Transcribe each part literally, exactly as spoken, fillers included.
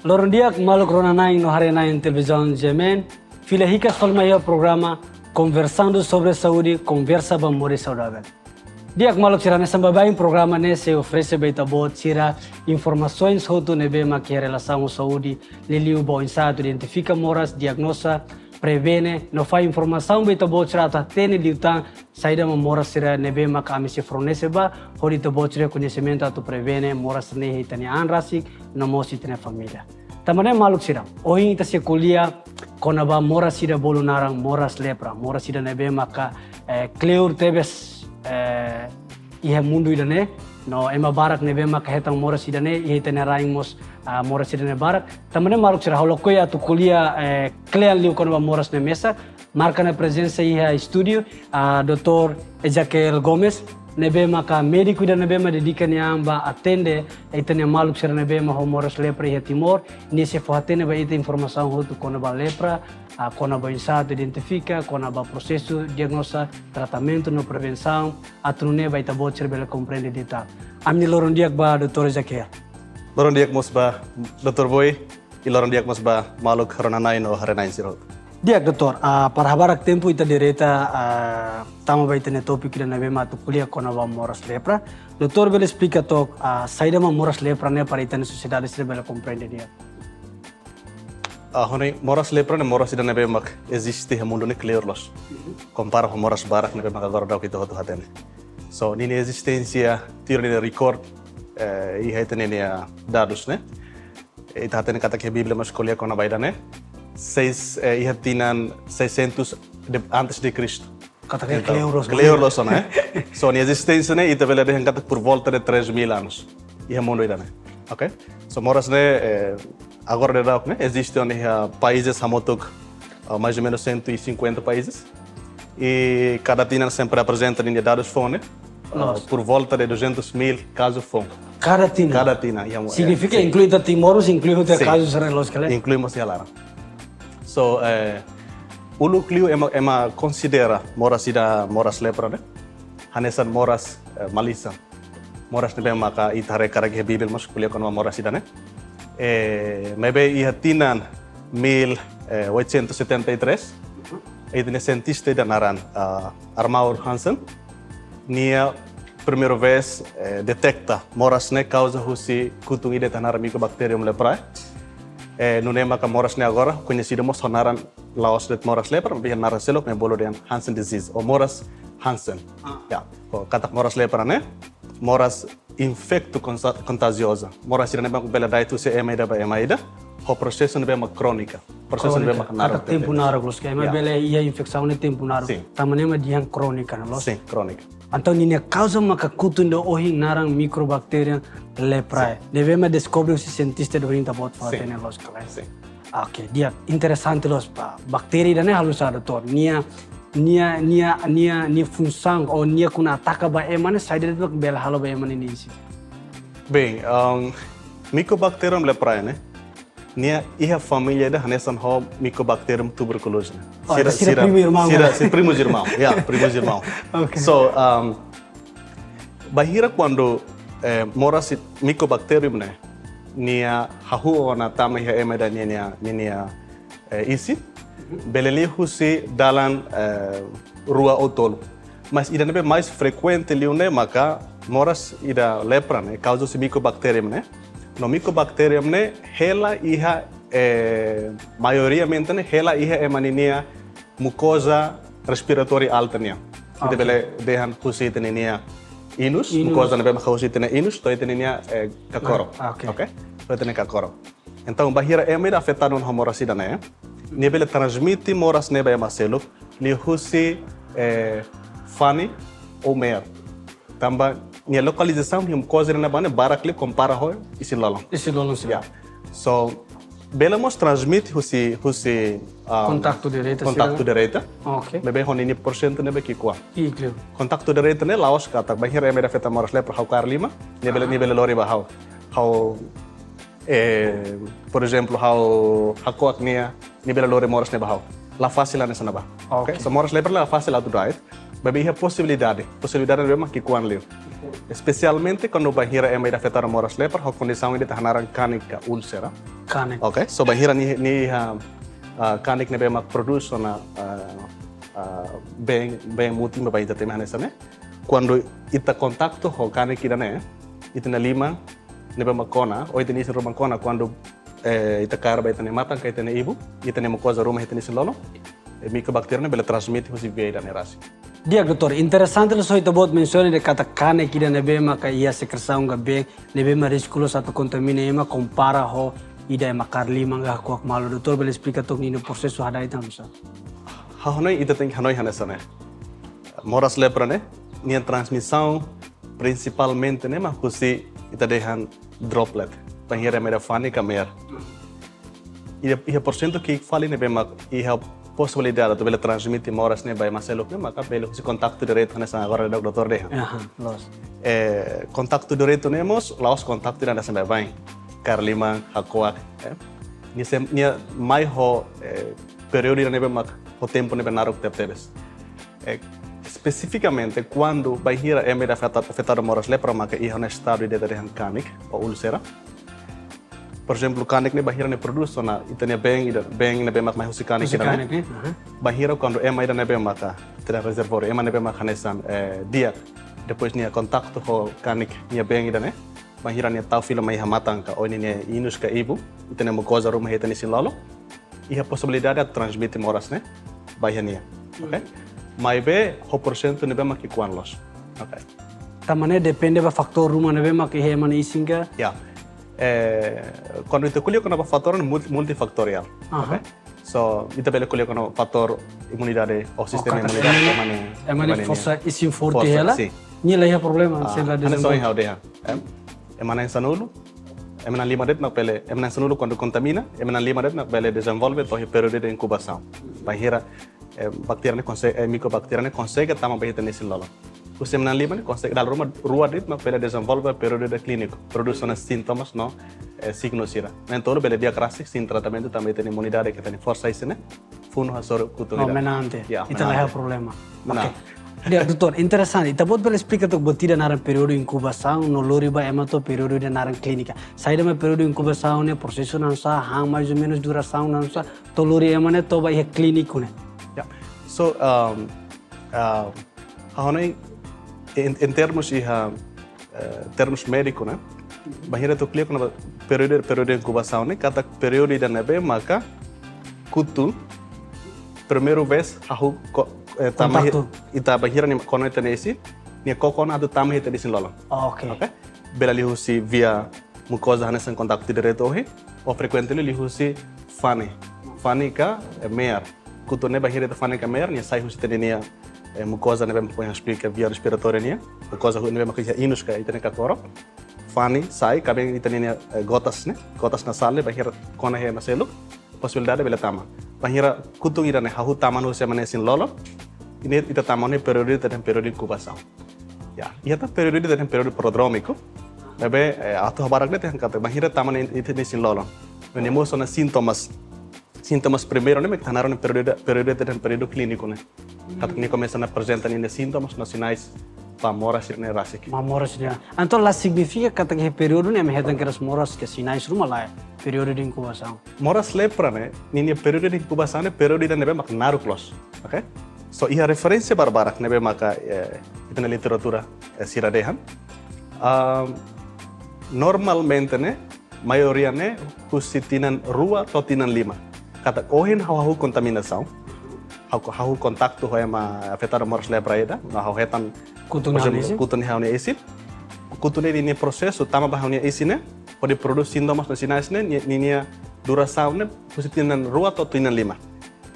Loron di'ak, maluk rona-na'in no haree-na'in televizaun G M N, fila hikas fali mai iha programa Conversando sobre Saúde, konversa ba moris saudavel. Di'ak, maluk sira, hanesan baibain programa ne'e sei oferese ba ita-boot sira informasaun hotu ne'ebé mak iha relasaun ho saúde, liuliu ba oinsá atu identifika moras, diagnoza, prevene, no fó informasaun ba ita-boot sira atu hatene liután saida mak moras sira ne'ebé mak ami sei fornese ba, hodi ita-boot sira koñesimentu atu prevene moras ne'e iha ita-nia an rasik, no mós ita-nia família. Tanba ne'e, maluk sira, ohin ita sei ko'alia kona-ba moras ida bolu naran moras lepra, moras ida ne'ebé maka, eh, kleur tebes, eh, iha mundu ida-ne'e, no ema barak ne'ebé maka hetan moras ida-ne'e, iha ita-nia rain mós, ah, moras ida-ne'e barak. Tanba ne'e, maluk sira, ha'u lakohi atu ko'alia, eh, kle'an liu kona-ba moras ne'e mesak, marka nia prezensa iha estúdiu, ah, doutór Ezequiel Gomes, ne'ebé maka médiku ida ne'ebé mak dedika nia an ba atende ita-nia maluk sira ne'ebé mak ho moras lepra iha Timor, nia sei fó hatene ba ita informasaun hotu kona-ba lepra, ah, kona-ba oinsá atu identifika, kona-ba prosesu diagnoza, tratamentu no prevensaun, atu nune'e ba ita-boot sira bele komprende di'ak. Ami-nia loron di'ak ba doutór Ezequiel. Loron di'ak mós ba doutór Boy, i loron di'ak mós ba maluk rona-na'in no haree-na'in sira hotu. Di'ak, doutór, ah, para habarak tempu ita direta, ah, tama ba ita-nia tópiku ida ne'ebé mak atu ko'alia kona-ba moras lepra. Doutór bele esplika took, ah, saida mak moras lepra ne'e para ita-nia sosiedade sira bele komprende di'ak. Ah, ha'u hanoin moras lepra ne'e moras ida ne'ebé mak eziste iha mundu ne'e kleur loos. Kompara ho moras barak ne'ebé mak agora daudaun ita hotu hatene. So, ninia ezisténsia, tuir ninia rekorde, eh, iha ita-nia dadus ne'e, ita hatene katak iha Bíblia mós ko'alia kona-ba ida-ne'e. Seis, eh, iha tinan seiscentos de, antes de Cristo. Katak ne'e Entaun, kleur loos, kleur loos ona, eh? So, nia ezisténsia ne'e, ita bele dehan katak por volta de três mil anos. Iha mundu ida-ne'e. Ok? So, moras ne'e, eh, agora daudaun ne'e, eziste ona iha países hamutuk, ah, mais ou menos cento e cinquenta países. I kada tinan sempre aprezenta ninia dadus foun ne'e, ah, Loos. por volta de duzentos mil kazu foun. Kada tinan? Kada tinan, iha mo-, eh, Signifika sin. inklui ita Timor, inklui hotu Sin. kazu sira loos ka lae? Inklui mós iha laran. So, eh, uluk liu ema, ema konsidera moras ida moras lepra ne'e hanesan moras, eh, malisan. Moras ne'ebé maka ita haree karik iha Bíblia mós ko'alia kona-ba moras ida-ne'e. Eh, maibé iha tinan mil oitocentos e setenta e três, ita-nia sientista ida naran, ah, Armand Hansen, nia primeira vez, eh, deteta moras ne'e kauza husi kutun ida ita naran Mycobacterium leprae. Eh, nune'e maka moras ne'e agora koñesidu mós ho naran la'ós de'it moras lepra, maibé naran seluk ne'e bolu dehan Hansen disease, ou moras Hansen. Ah. Ya, ou katak moras lepra ne'e moras infektu konsa-, kontagioza. Moras sira ne'ebé bele da'et husi ema ida ba ema ida, ho prosesu ne'ebé mak krónika. Prosesu ne'ebé Krónika. mak naruk Katak tempu tebes. naruk loos ka, ema Ya. bele iha infesaun ne'e tempu naruk. Sin. Tanba ne'e mak dehan krónika ne'e loos. Sin, krónika. Entaun ninia kauza maka kutun ida ohin naran Mycobacterium leprae. Sin. Ne'ebé mak deskobre husi sientista ida ohin ita-boot fó Sin. hatene loos ka lae? Sin. Oke, di'ak, interesante loos ba. Baktéria ida-ne'e halo sá, doutór? Nia, nia, nia, nia, nia funsaun ou nia kuandu ataka ba ema ne'e, saida de'it mak bele halo ba ema ne'e isin? Bem, um, Mycobacterium leprae ne'e, nia iha família ida hanesan ho Mycobacterium tuberculosis ne'e. Oh, sira, ita sira sira, primu irmaun, sira, kan? sira primos irmãos. Ya, primos irmãos. Oke. So, um, bainhira kuandu, eh, moras Mycobacterium ne'e, nia hahú ona tama iha ema ida ninia, ninia, eh, isin, bele liu husi dalan, eh, rua ou tolu. Mas ida ne'ebé mais frekuente liu ne'e maka moras ida lepra ne'e, kauza husi Mycobacterium ne'e. No Mycobacterium ne'e hela iha, eh, maioriamente ne'e hela iha ema ninia mukoza respiratória alta nian. Ita Ok. bele dehan husi ita ninia inus, Inus. mukoza ne'ebé mak husi ita ninia inus, to'o ita ninia, eh, kakoro. Ah, ok. Ok? To'o ita ninia kakoro. Entaun, bainhira ema ida afetadu ho moras ida-ne'e, nia bele transmite moras ne'e ba ema seluk, liu husi, eh, fani ou me'ar. Tanba nia lokalizasaun iha mukoza ida-ne'ebá ne'e barak liu kompara ho isin-lolon. Isin-lolon, sin. Ya. So, bele mós transmite husi, husi, ah, Kontaktu direta, kontaktu sira? direta. Ok. Maibé ho ninia porsentu ne'ebé ki'ikoan. Ih, kleur. Kontaktu direta ne'e la'ós katak bainhira ema ida afeta moras lepra ha'u kaer liman, nia bele, Ah. nia bele lori ba ha'u. Ha'u, eh, por ezemplu, ha'u hako'ak nia, nia bele lori moras ne'e ba ha'u. La fasil hanesan ne'ebá. Ok. Ok? So, moras lepra la fasil atu da'et. Maibé iha posibilidade. Posibilidade ne'ebé mak ki'ikoan liu. Espesialmente kuandu bainhira ema ida afetadu moras lepra ho kondisaun ida ita hanaran kanik ka úlsera. Kanek. Ok, so bainhira nia, nia iha, ah, kanek ne'ebé mak prodús ona, ah, ah, been, been mutin ba ita temi hanesan ne'e. Kuandu ita kontaktu ho kanek ida-ne'e, ita-nia liman ne'ebé mak kona, ou ita-nia isin ruma kona, kuandu, eh, ita kaer ba ita-nia matan ka ita-nia ibun, ita-nia mukoza ruma iha ita-nia isin-lolon, eh, mikrobaktéria ne'e bele transmite husi been ida-ne'e rasik. Di'ak, doutór, interesante loos ita-boot mensiona de'it katak kanek ida ne'ebé maka iha sekresaun ka been ne'ebé mak risku loos atu kontamina ema kompara ho ida ema kaer liman ka hako'ak malu. Doutór bele esplika took ninia prosesu hada'et oinsá? Ha'u hanoin ita tenke hanoin hanesan ne'e. Moras lepra ne'e, nia transmisaun prinsipalmente ne'e mak husi ita dehan droplet. Bainhira ema ida fani ka me'ar. Iha, iha porsentu ki'ik fali ne'ebé mak iha posibilidade atu bele transmite moras ne'e ba ema seluk ne'e maka bele husi kontaktu diretu hanesan agora doutór dehan. Aha, loos. Eh, kontaktu diretu ne'e mós la'ós kontaktu ida hanesan baibain. Kaer liman, hako'ak, eh. Nia sem-, nia mai ho, eh, períodu ida ne'ebé mak ho tempu ne'ebé naruk tebetebes. Eh, espesifikamente kuandu bainhira ema ida afeta-, afetadu moras lepra maka iha ona estadu ida ita dehan kanek ou úlsera. Por ezemplu, kanek ne'e bainhira ne'e prodús ona ita-nia been ida, been ne'ebé mak mai husi kanek ida-ne'e. Husi kanek ne'e, aha. Bainhira kuandu ema ida ne'ebé maka ita dehan rezervór, ema ne'ebé mak hanesan, eh, di'ak, depois nia kontaktu ho kanek nia been ida-ne'e, bainhira nia tau fila mai iha matan ka ou nia inus ka ibun, ita-nia mukoza ruma iha ita-nia isin-lolon, iha posibilidade atu transmite moras ne'e ba iha nia. Ok? Hmm. Maibé ho porsentu ne'ebé mak ki'ikoan loos. Ok. Tanba ne'e depende ba fatór ruma ne'ebé mak iha ema nia isin ka? Ya. Eh, kuandu ita ko'alia kona-ba fatór ne'e multi-, multifatoriál. Aha. Ok? So, ita bele ko'alia kona-ba fatór imunidade ou sistema imunidade, ema nia, ema nia forsa isin forte hela. Sin. Nia la iha problema, ah, se la hanesan dezenvolve. Ha'u dehan, em? Ema na'in sanulu, ema na'in lima de'it mak bele, ema na'in sanulu kuandu kontamina, ema na'in lima de'it mak bele dezenvolve to'o iha períodu de inkubasaun. Bainhira, eh, baktéria ne'e konsege, eh, mikrobaktéria ne'e konsege tama ba iha ita-nia isin-lolon. Husi ema na'in lima ne'e konsege dala ruma rua de'it mak bele dezenvolve períodu de klíniku, prodús ona sintomas no, eh, signu sira. Na'in-tolu bele di'ak rasik sin tratamentu tanba ita-nia imunidade ka ita-nia forsa isin ne'e funu hasoru kutun ida. No, menante. Ya, ita la iha problema. Menante. Ok. Di'ak, doutór, interesante. Ita-boot bele esplika took buat ida naran períodu inkubasaun no lori ba ema to'o períodu ida naran klínika. Saida mak períodu inkubasaun ne'e, prosesu oinsá, han mais ou menus durasaun oinsá, to'o lori ema ne'e to'o ba iha klíniku ne'e? Ya. So, um, uh, ha'u hanoin, en, en termus iha, eh, termus médiku ne'e, bainhira atu ko'alia kona-ba períodu, períodu inkubasaun ne'e, katak períodu ida ne'ebé maka kutun, primeira vez hahú ko-, eh, tama iha, kontaktu. Ita bainhira nia kona ita-nia isin, nia koko ona atu tama iha ita-nia isin-lolon. Ok. Ok? Bele liuhusi via mukoza hanesan kontaktu diretu ohin, ou frekuente liu liuhusi fani. Fani ka, eh, me'ar. Kutun ne'e bainhira ita fani ka me'ar, nia sai husi ita-nia, eh, mukoza ne'ebé mak ha'u esplika via respiratória nian. Mukoza hu-, ne'ebé mak iha inus ka ita-nia kakoro. Fani, sai, kaben ita-nia, eh, gotas ne'e, gotas nasál ne'e, bainhira kona iha ema seluk, posibilidade bele tama. Bainhira kutun ida-ne'e hahú tama ona husi ema nia isin-lolon, ne'e ita tama ona iha períodu ida ita dehan períodu inkubasaun. Ya, iha tan períodu ida ita dehan períodu prodrómiku. Ne'ebé, eh, atu ha'u barak de'it dehan katak bainhira tama ona iha ita-nia isin-lolon, nia mós ona sintomas. Sintomas primeiru ne'e mak ita naran períodu, períodu ida ita dehan períodu klíniku ne'e. Katak nia komesa ona aprezenta ninia sintomas no sinais ba moras sira-ne'e rasik. Ba moras sira. Entaun la signifika katak iha períodu ne'e ema hetan kedas moras ka sinais ruma, lae, períodu de inkubasaun. Moras lepra ne'e, ninia períodu de inkubasaun ne'e períodu ida ne'ebé mak naruk loos. Ok? So, iha referénsia barbarak ne'ebé maka, eh, ita-nia literatura, eh, sira dehan. Ah, normalmente ne'e, maioria ne'e husi tinan rua to'o tinan lima. Katak ohin ha'u hahú kontaminasaun, ha'u, ha'u kontaktu ho ema afetadu moras lepra ida, no ha'u hetan, kutun, por ezemplu, ha'u-nia isin, kutun iha ha'u-nia isin. Kutun ne'e ninia prosesu tama ba ha'u-nia isin ne'e, hodi prodús sintomas no sinais ne'e, ni-, ninia durasaun ne'e husi tinan rua to'o tinan lima.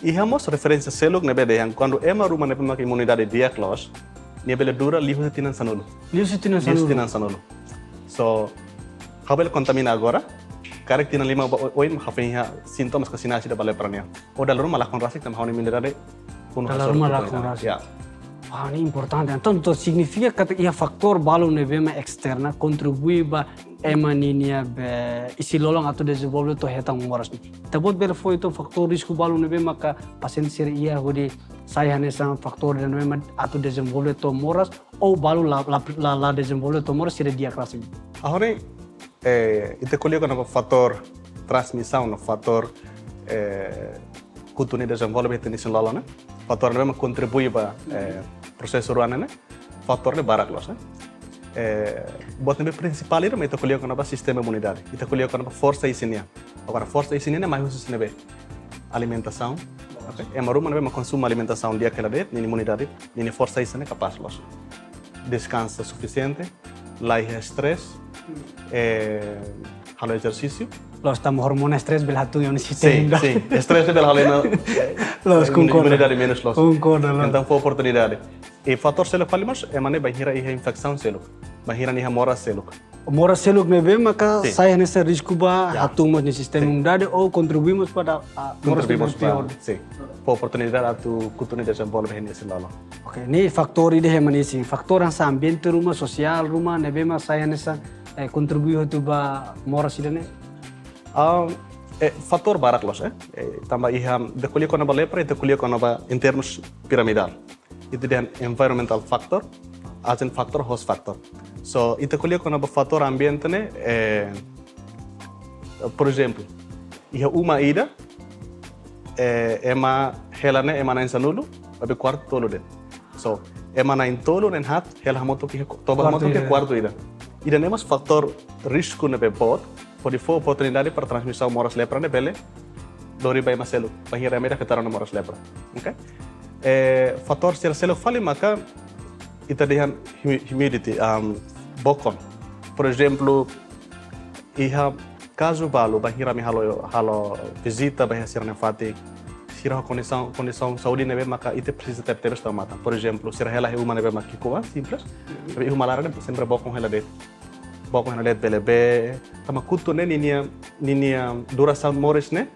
Iha mós referénsia seluk ne'ebé dehan kuandu ema ruma ne'ebé mak imunidade di'ak loos, nia bele dura liuhusi tinan sanulu. Liuhusi tinan sanulu. Liuhusi tinan sanulu. So, ha'u bele kontamina agora, karik tinan lima ba o-, oin mak ha'u foin iha sintomas ka sinais ida ba lepra nian. Ou dala ruma lakon rasik tanba ha'u-nia imunidade funu. Dala ruma lakon rasik. Ya. Wah, ne'e importante. Entaun, entaun signifika katak iha fatór balu ne'ebé mak esterna kontribui ba ema ninia be isin-lolon atu dezenvolve to'o hetan moras ne'e. Ita-boot bele fó entaun fatór risku balu ne'ebé maka pasiente sira iha hodi sai hanesan fatór ida ne'ebé mak atu dezenvolve to'o moras, ou balu la, la, la, la dezenvolve to'o moras sira di'ak rasik? Agora, eh, ita ko'alia kona-ba fatór, transmisaun no fatór, eh, kutu nia dezenvolve iha ita-nia isin-lolon ne'e. Fatór ne'ebé mak kontribui ba, eh, prosesu rua ne'e, fatór ne'e barak loos, eh. Eh, buat ne'ebé prinsipál ida mak ita ko'alia kona-ba sistema imunidade. Ita ko'alia kona-ba forsa isin nian. Agora, forsa isin nian ne'e mai husi ne'ebé? Alimentasaun. Ok? Ema ruma ne'ebé mak konsume alimentasaun di'ak hela de'it, ninia imunidade, ninia forsa isin ne'e kapás loos. Deskansa sufisiente, laiha stress, eh, halo ezersísiu. Loos, tanba hormonu stress bele hatún iha sistema. Sin, sin. Stress bele halo ema, eh, loos, imun-, konkorda, imunidade menus loos. Konkorda, loos. Entaun, fó oportunidade. I fatór seluk fali mós, ema ne'e bainhira iha infesaun seluk. Bainhira nia iha moras seluk. Moras seluk ne'ebé maka, sin, sai hanesan risku ba, ya, hatún mós nia sistema, sin, imunidade ou kontribui mós ba, ah, moras seluk ne'e piór. Kontribui mós ba, sin. Fó oportunidade atu kutu ne'e dezenvolve iha nia isin-lolon. Ok, ne'e fatór ida ema nia isin. Fatór hanesan ambiente ruma, sosiál ruma, ne'ebé mak sai hanesan, eh, kontribui hotu ba moras ida-ne'e? Ah, eh, fatór barak loos, eh. Eh, tanba iha, ita ko'alia kona-ba lepra, ita ko'alia kona-ba em termos piramidál. Ita dehan environmental factor, agent factor, host factor. So, ita ko'alia kona-ba fatór ambiente ne'e, eh, por ezemplu, iha uma ida, eh, ema hela ne'e ema na'in-sanulu, maibé kuartu tolu de'it. So, ema na'in-tolu, na'in-haat, hela hamutuk iha ku-, toba hamutuk iha kuartu ida. Kuartu ida. Ida-ne'e mós fatór risku ne'ebé boot, hodi fó oportunidade para transmisaun moras lepra ne'e bele lori ba ema seluk, bainhira ema ida afetadu ona moras lepra. Ok? Eh, fatór sira seluk fali maka ita dehan humi-, humidity, um, bokon. Por ezemplu, iha kazu balu, bainhira ami halo, halo vizita ba iha sira-nia fatin, sira ho kondisaun, kondisaun saúde ne'ebé maka ita presiza tebetebes tau matan. Por ezemplu, sira hela iha uma ne'ebé mak ki'ikoan, simples. Maibé iha uma laran ne'e sempre bokon hela de'it. Bokon hela de'it bele bee, tanba kutu ne'e ninia, ninia durasaun moris ne'e,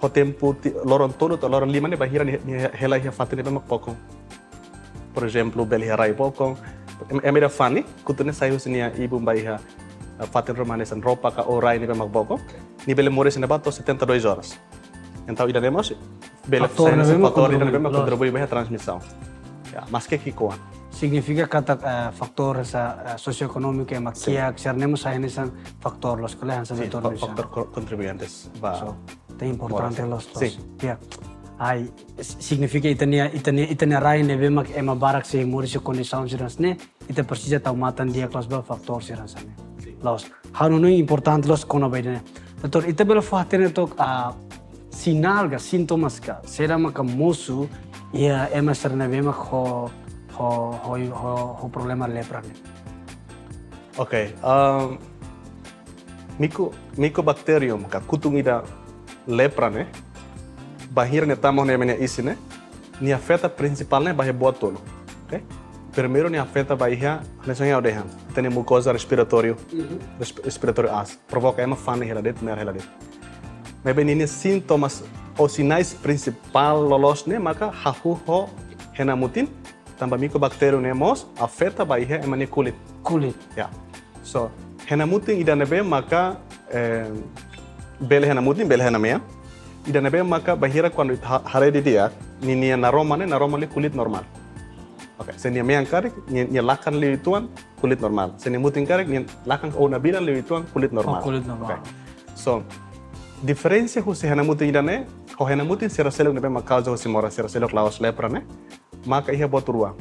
ho tempu ti-, loron tolu to'o loron lima ne'e bainhira nia, nia hela iha fatin ne'ebé mak bokon. Por ezemplu, bele iha rai bokon. Em-, ema ida fani, kutu ne'e sai husi nia ibun ba iha, eh, fatin ruma hanesan roupa ka ou rai ne'ebé mak bokon. Nia bele moris iha ne'ebá to'o setenta e dois horas. Entaun, ida-ne'e mós bele sai hanesan fatór ida ne'ebé mak kontribui ba iha transmisaun. Ya, maske ki'ikoan. Signifika katak, eh, fatór hanesan, eh, sosioekonómiku ema kiak, sira-ne'e mós sai hanesan fatór loos, ko'alia hanesan, sin, fatór fa-, fatór ko-, kontribuintes ba. So, ita importante loos, loos. Sin. Ya. Ai, s-, signifika ita-nia, ita-nia, ita-nia rai ne'ebé mak ema barak sei moris iha kondisaun sira hanesan ne'e, ita presiza tau matan di'ak loos ba fatór sira hanesan ne'e. Loos. Ha'u hanoin importante loos kona-ba ida-ne'e. Doutór, ita bele fó-hatene took, ah, sinál ka, sintomas ka, saida maka mosu iha ema sira ne'ebé mak ho, ho, ho, ho, ho problema lepra ne'e? Ok, um, mico-, Mycobacterium ka kutun ida lepra ne'e, bainhira nia tama ona ema nia isin ne'e, nia afeta prinsipál ne'e ba iha buat tolu. Ok? Primeiru nia afeta ba iha, hanesan ha'u dehan, ita-nia mukoza respiratóriu, resp-, respiratóriu aas. Provoka ema fani hela de'it, me'ar hela de'it. Maibé ninia sintomas ou sinais prinsipál loloos ne'e maka hahú ho hena mutin, tanba Mycobacterium ne'e mós afeta ba iha ema nia kulit. Kulit. Ya. So, hena mutin ida ne'ebé maka, eh, bele hena mutin, bele hena mean. Ida ne'ebé maka bainhira kuandu ita ha-, haree didi'ak, ninia naroman ne'e, naroman liu kulit normál. Ok, se nia mean karik, nia, nia lakan liu uitoan, kulit normál. Se nia mutin karik, nia lakan ou nabilan liu uitoan, kulit normál. Oh, kulit normál. Ok. So, diferensa husi hena mutin ida-ne'e, ho hena mutin sira seluk ne'ebé mak kauza husi moras sira seluk la'ós lepra ne'e, maka iha buat rua.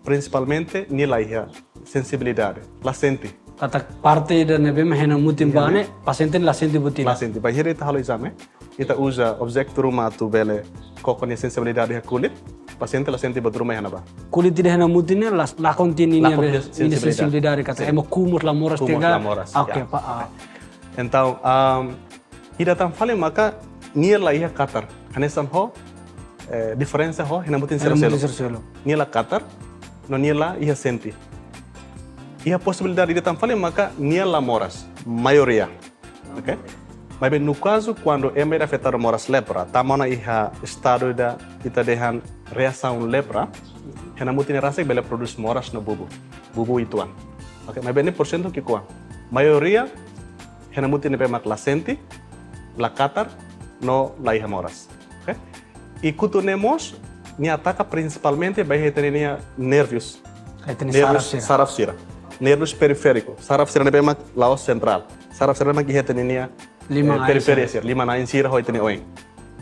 Prinsipalmente, nia la iha sensibilidade, la sente. Katak parte ida ne'ebé mak hena mutin ba ne'e, pasiente la sente buat ida. La sente. Bainhira ita halo ezame, ita uza objetu ruma atu bele koko nia sensibilidade iha kulit, pasiente la sente buat ruma iha ne'ebá. Kulit ida hena mutin ne'e la, lakon tiha ninia, lakon tiha be-, ninia sensibilidade. Sensibilidade katak, sin, ema kuu mós la moras. Kuu mós tiha ka? La moras, ok, ya. Pa, ah. Entaun, um, ida tan fali maka nia la iha katar. Hanesan ho, eh, diferensa ho hena mutin sira seluk. Hena mutin sira seluk. Nia la katar, no nia la iha sente. Iha posibilidade ida tan fali maka nia la moras, maioria. Ok? Maibé no kazu kuandu ema ida afetadu moras lepra, tama ona iha estadu ida ita dehan reasaun lepra, hena mutin ne'e rasik bele prodús moras no bubu. Bubu uitoan. Ok? Maibé ne'e porsentu ki'ikoan. Maioria hena mutin ne'ebé mak la sente, la katar, no la iha moras. Ok? I kutun ne'e mós, nia ataka prinsipalmente ba iha ita-nia nervus. Ita-nia nervus saraf sira. Saraf sira. Nervus perifériku. Saraf sira ne'ebé mak la'ós sentrál. Saraf sira ne'ebé mak iha ita-nia Liman, eh, ain, periferia sira, liman ain sira ho ita-nia oin.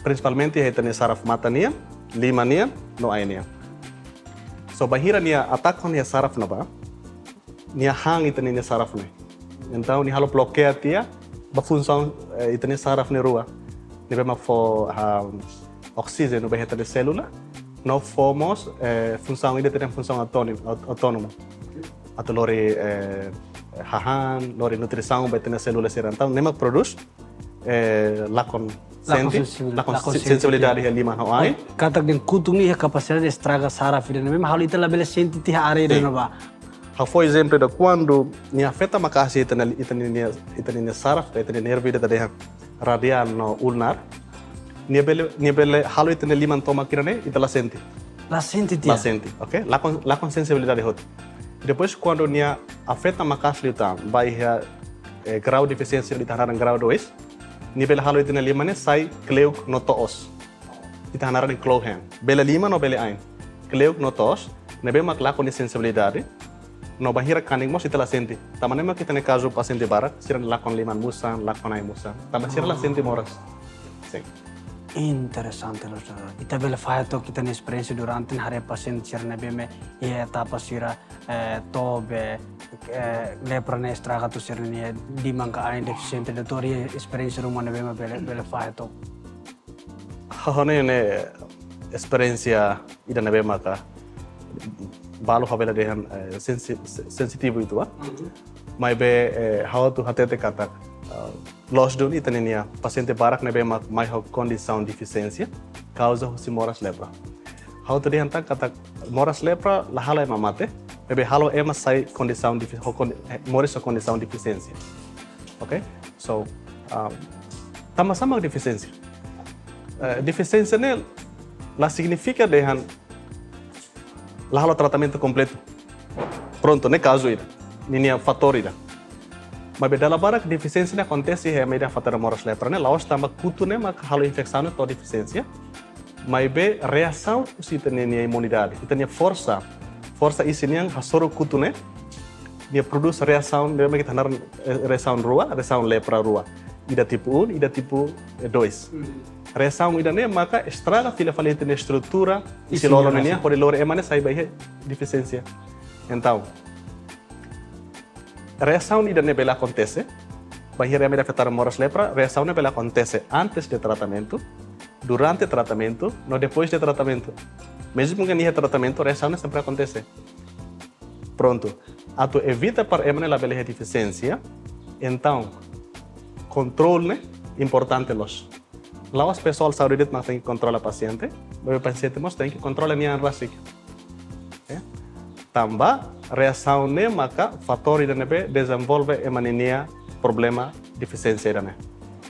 Prinsipalmente iha ita-nia saraf matan nian, liman nian, no ain nian. So bainhira nia ataka nia saraf ne'ebá, nia han ita-nia saraf ne'e. Entaun nia halo blokeia tiha ba funsaun, eh, ita-nia saraf ne'e rua. Ne'ebé mak fó, ah, oksijenu ba iha ita-nia sélula. No fó mós, eh, funsaun ida ita dehan funsaun autóni-, aut-, autónomu. Atu lori, eh, hahán, lori nutrisaun ba ita-nia sélula sira. Entaun ne'e mak prodús, eh, lakon, lakon sente, sensibil-, lakon lakon sen-, sensibilidade, sensibilidade iha liman ho ain. Katak dehan kutuk ne'e iha kapasidade estraga saraf ida ne'ebé mak halo ita labele sente tiha área ida ne'ebá. Ha'u fó ezemplu ida, kuandu nia afeta maka'as ita-nia, ita-nia, ita-nia saraf, ita-nia nervu ida ita dehan radiál no ulnar, nia bele, nia bele halo ita-nia liman tomak ida ne'e ita la sente. La sente tiha? La sente, ok? Lakon, lakon sensibilidade hotu. Depois kuandu nia afeta maka'as liután, ba iha, eh, grau defisiénsia ita hanaran grau dois, nia bele halo ita-nia liman ne'e sai kleuk no toos. Ita hanaran kleur-hein. Bele liman no bele ain. Kleuk no toos, ne'ebé mak lakon nia sensibilidade. No bainhira kanek mós ita la sente. Tanba ne'e mak ita-nia kazu pasiente barak, sira lakon liman musan, lakon ain musan. Tanba sira la sente moras. Sin. Interesante, doutór. Ita bele fahe took ita-nia esperiénsia durante haree pasiente sira ne'ebé mak iha etapa sira, eh, to'o be, eh, lepra ne'e estraga tuir sira-nia liman ka ain defisiente, doutór, iha esperiénsia ruma ne'ebé mak bele, bele fahe took. Ha'u hanoin ne'e esperiénsia ida ne'ebé maka balu ha'u bele dehan, eh, sensi-, se-, sensitivu uitoan. Maibé, eh, ha'u atu hatete katak, eh, loos duni ita-nia pasiente barak ne'ebé mak mai ho kondisaun defisiénsia, kauza husi moras lepra. Ha'u atu dehan tan katak moras lepra la halo ema mate, maibé halo ema sai kondisaun defi-, ho kondi-, eh, moris ho kondisaun defisiénsia. Ok? So, um, tanba sá mak defisiénsia? Eh, defisiénsia ne'e la signifika dehan la halo tratamentu kompletu. Prontu, ne'e kazu ida. Ninia fatór ida. Maibé dala barak defisiénsia ne'e akontese iha ema ida afetadu moras lepra ne'e, la'ós tanba kutuk ne'e mak halo infesaun ne'e to'o defisiénsia. Maibé reasaun husi ita-nia, nia imunidade, ita-nia forsa, forsa isin nian hasoru kutuk ne'e, nia prodús reasaun, ne'ebé mak ita hanaran, eh, reasaun rua, reasaun lepra rua. Ida tipu um, ida tipu, eh, dois. Reasaun ida ne'e maka estraga fila fali ita-nia estrutura isin-lolon nian, hodi lori ema ne'e sai ba iha defisiénsia. Entaun, reasaun ida ne'e bele akontese, bainhira ema ida afetadu moras lepra, reasaun ne'e bele akontese antes de tratamentu, durante tratamentu, no depois de tratamentu. Mezmu ke iha tratamentu, reasaun ne'e sempre akontese. Prontu, atu evita para ema ne'e labele iha defisiénsia, entaun, kontrolu ne'e importante loos. La'ós pesoál saúde de'it mak tenke kontrola pasiente, maibé pasiente mós tenke kontrola nia an rasik. Eh? Tanba reasaun ne'e maka fatór ida ne'ebé dezenvolve ema ninia problema defisiénsia ida ne'e.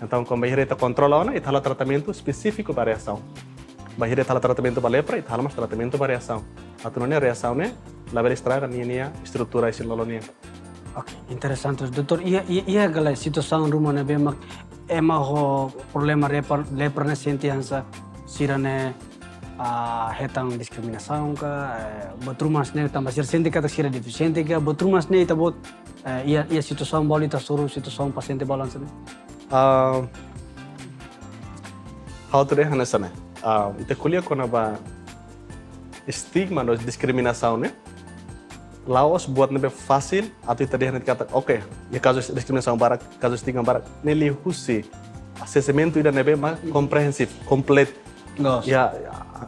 Entaun, kuandu bainhira ita kontrola ona, ita halo tratamentu espesífiku ba reasaun. Bainhira ita halo tratamentu ba lepra, ita halo mós tratamentu ba reasaun. Atu nune'e reasaun ne'e labele estraga ninia estrutura isin-lolon nian. Ok, interesante. Doutór, iha, iha, iha ka lae situasaun ruma ne'ebé mak ema ho problema lepra, lepra ne'e sente hanesan sira ne'e, ah, hetan diskriminasaun ka, eh, buat ruma hanesan ne'e tanba sira sente katak sira defisiente ka, buat ruma hanesan ne'e ita-boot, eh, iha, iha situasaun balu ita hasoru, situasaun pasiente balu hanesan ne'e? Ah, ha'u atu dehan hanesan ne'e. Ah, ita ko'alia kona-ba estigma no diskriminasaun ne'e, la'ós buat ne'ebé fasil atu ita dehan katak, ok, iha kazu diskriminasaun barak, kazu estigma barak, ne'e liuhusi asesimentu ida ne'ebé mak komprehensif, kompletu. Loos. Iha, iha,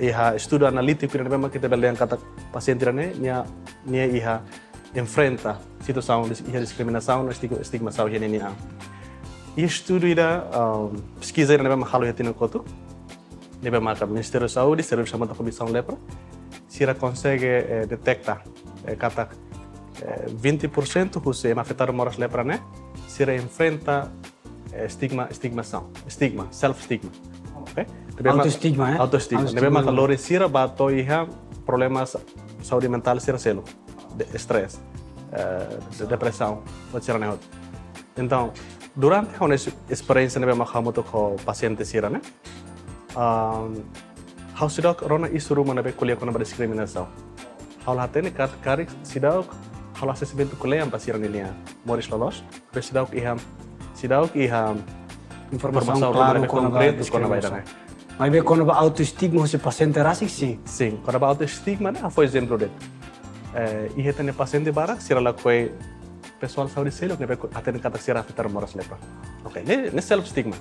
iha estudu analítiku ida ne'ebé mak ita bele dehan katak pasiente ida ne'e, nia, nia iha enfrenta situasaun dis-, iha diskriminasaun no estig-, estigma saúde iha ninia an. Iha estudu ida, um, peskiza ida ne'ebé mak halo iha tinan kotuk, ne'ebé maka Ministériu Saúde, servisu hamutuk ho Komisaun Lepra, sira konsege, eh, deteta, eh, katak, eh, vinte por cento husi ema afetadu moras lepra ne'e, sira enfrenta, eh, estigma, estigmasaun, estigma, self stigma. Ok? Ne'ebé mak autoestigma, eh? Autoestigma. Ne'ebé mak autoestigma lori sira ba to'o iha problema sa-, saúde mentál sira seluk. De-, estrés, eh, de-, depresaun, buat sira-ne'e hotu. Entaun, durante ha'u-nia es-, esperiénsia ne'ebé mak hamutuk ho pasiente sira-ne'e, ah, ha'u seidauk rona isu ruma ne'ebé ko'alia kona-ba diskriminasaun. Ha'u la hatene katak karik seidauk halo asesimentu kle'an ba sira-nia moris loloos, maibé seidauk iha seidauk iha Informasaun informasaun klaru ne'ebé kona-ba konkretu kona-ba diskriminasaun. ida-ne'e. Maibé kona-ba autoestigma husi pasiente rasik, sin. Sin, kona-ba autoestigma ne'e, ha'u fó ezemplu de'it. Eh, iha ita-nia pasiente barak, sira lakohi pesoál saúde seluk ne'ebé hatene katak sira afetadu moras lepra. Oke, ne'e, ne'e self stigma.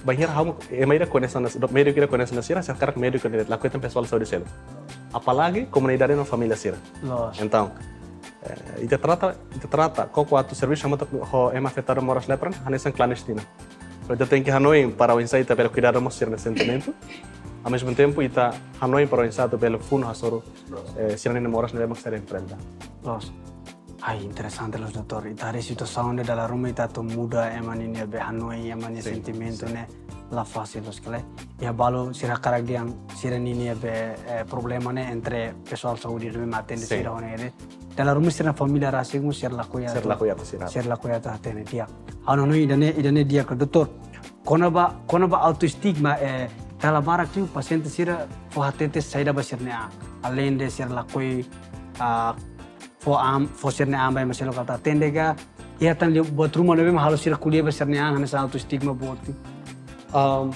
Bainhira ha'u, ema ida koñese ona, médiku ida koñese ona sira, sira hakarak médiku ne'e lakohi tan pesoál saúde seluk. Apalagi komunidade no família sira. Loos. Entaun, eh, ita trata, ita trata, koko atu servisu hamutuk ho ema afetadu moras lepra, hanesan klandestina. So, ita tenke hanoin para oinsá ita bele kuidadu mós sira-nia sentimentu. Ao mesmo tempo, ita hanoin para oinsá atu bele funu hasoru, eh, sira-nia moras ne'ebé mak sira enfrenta. Loos. Ai, interesante loos, doutór. Ita haree situasaun ne'e dala ruma ita atu muda ema ninia be hanoin, ema nia Sin, sentimentu sin. Ne'e la fasil loos ka lae. Iha balu sira hakarak dehan sira ninia be, eh, problema ne'e entre pesoál saúde ne'ebé mak atende Sin. sira ho ne'e de'it. Dala ruma sira família rasik mós sira lakohi atu. Sira lakohi atu sira. Sira lakohi atu hatene di'ak. Ha'u hanoin ida-ne'e, ida-ne'e di'ak, doutór. Kona-ba, kona-ba autoestigma, eh, dala barak liu pasiente sira fó hatete saida ba sira-nia an. Além de sira lakohi, ah, fó an, fó sira-nia an ba ema seluk atu atende ka, iha tan liu buat ruma ne'ebé mak halo sira ko'alia ba sira-nia an, hanesan autoestigma boot. Um,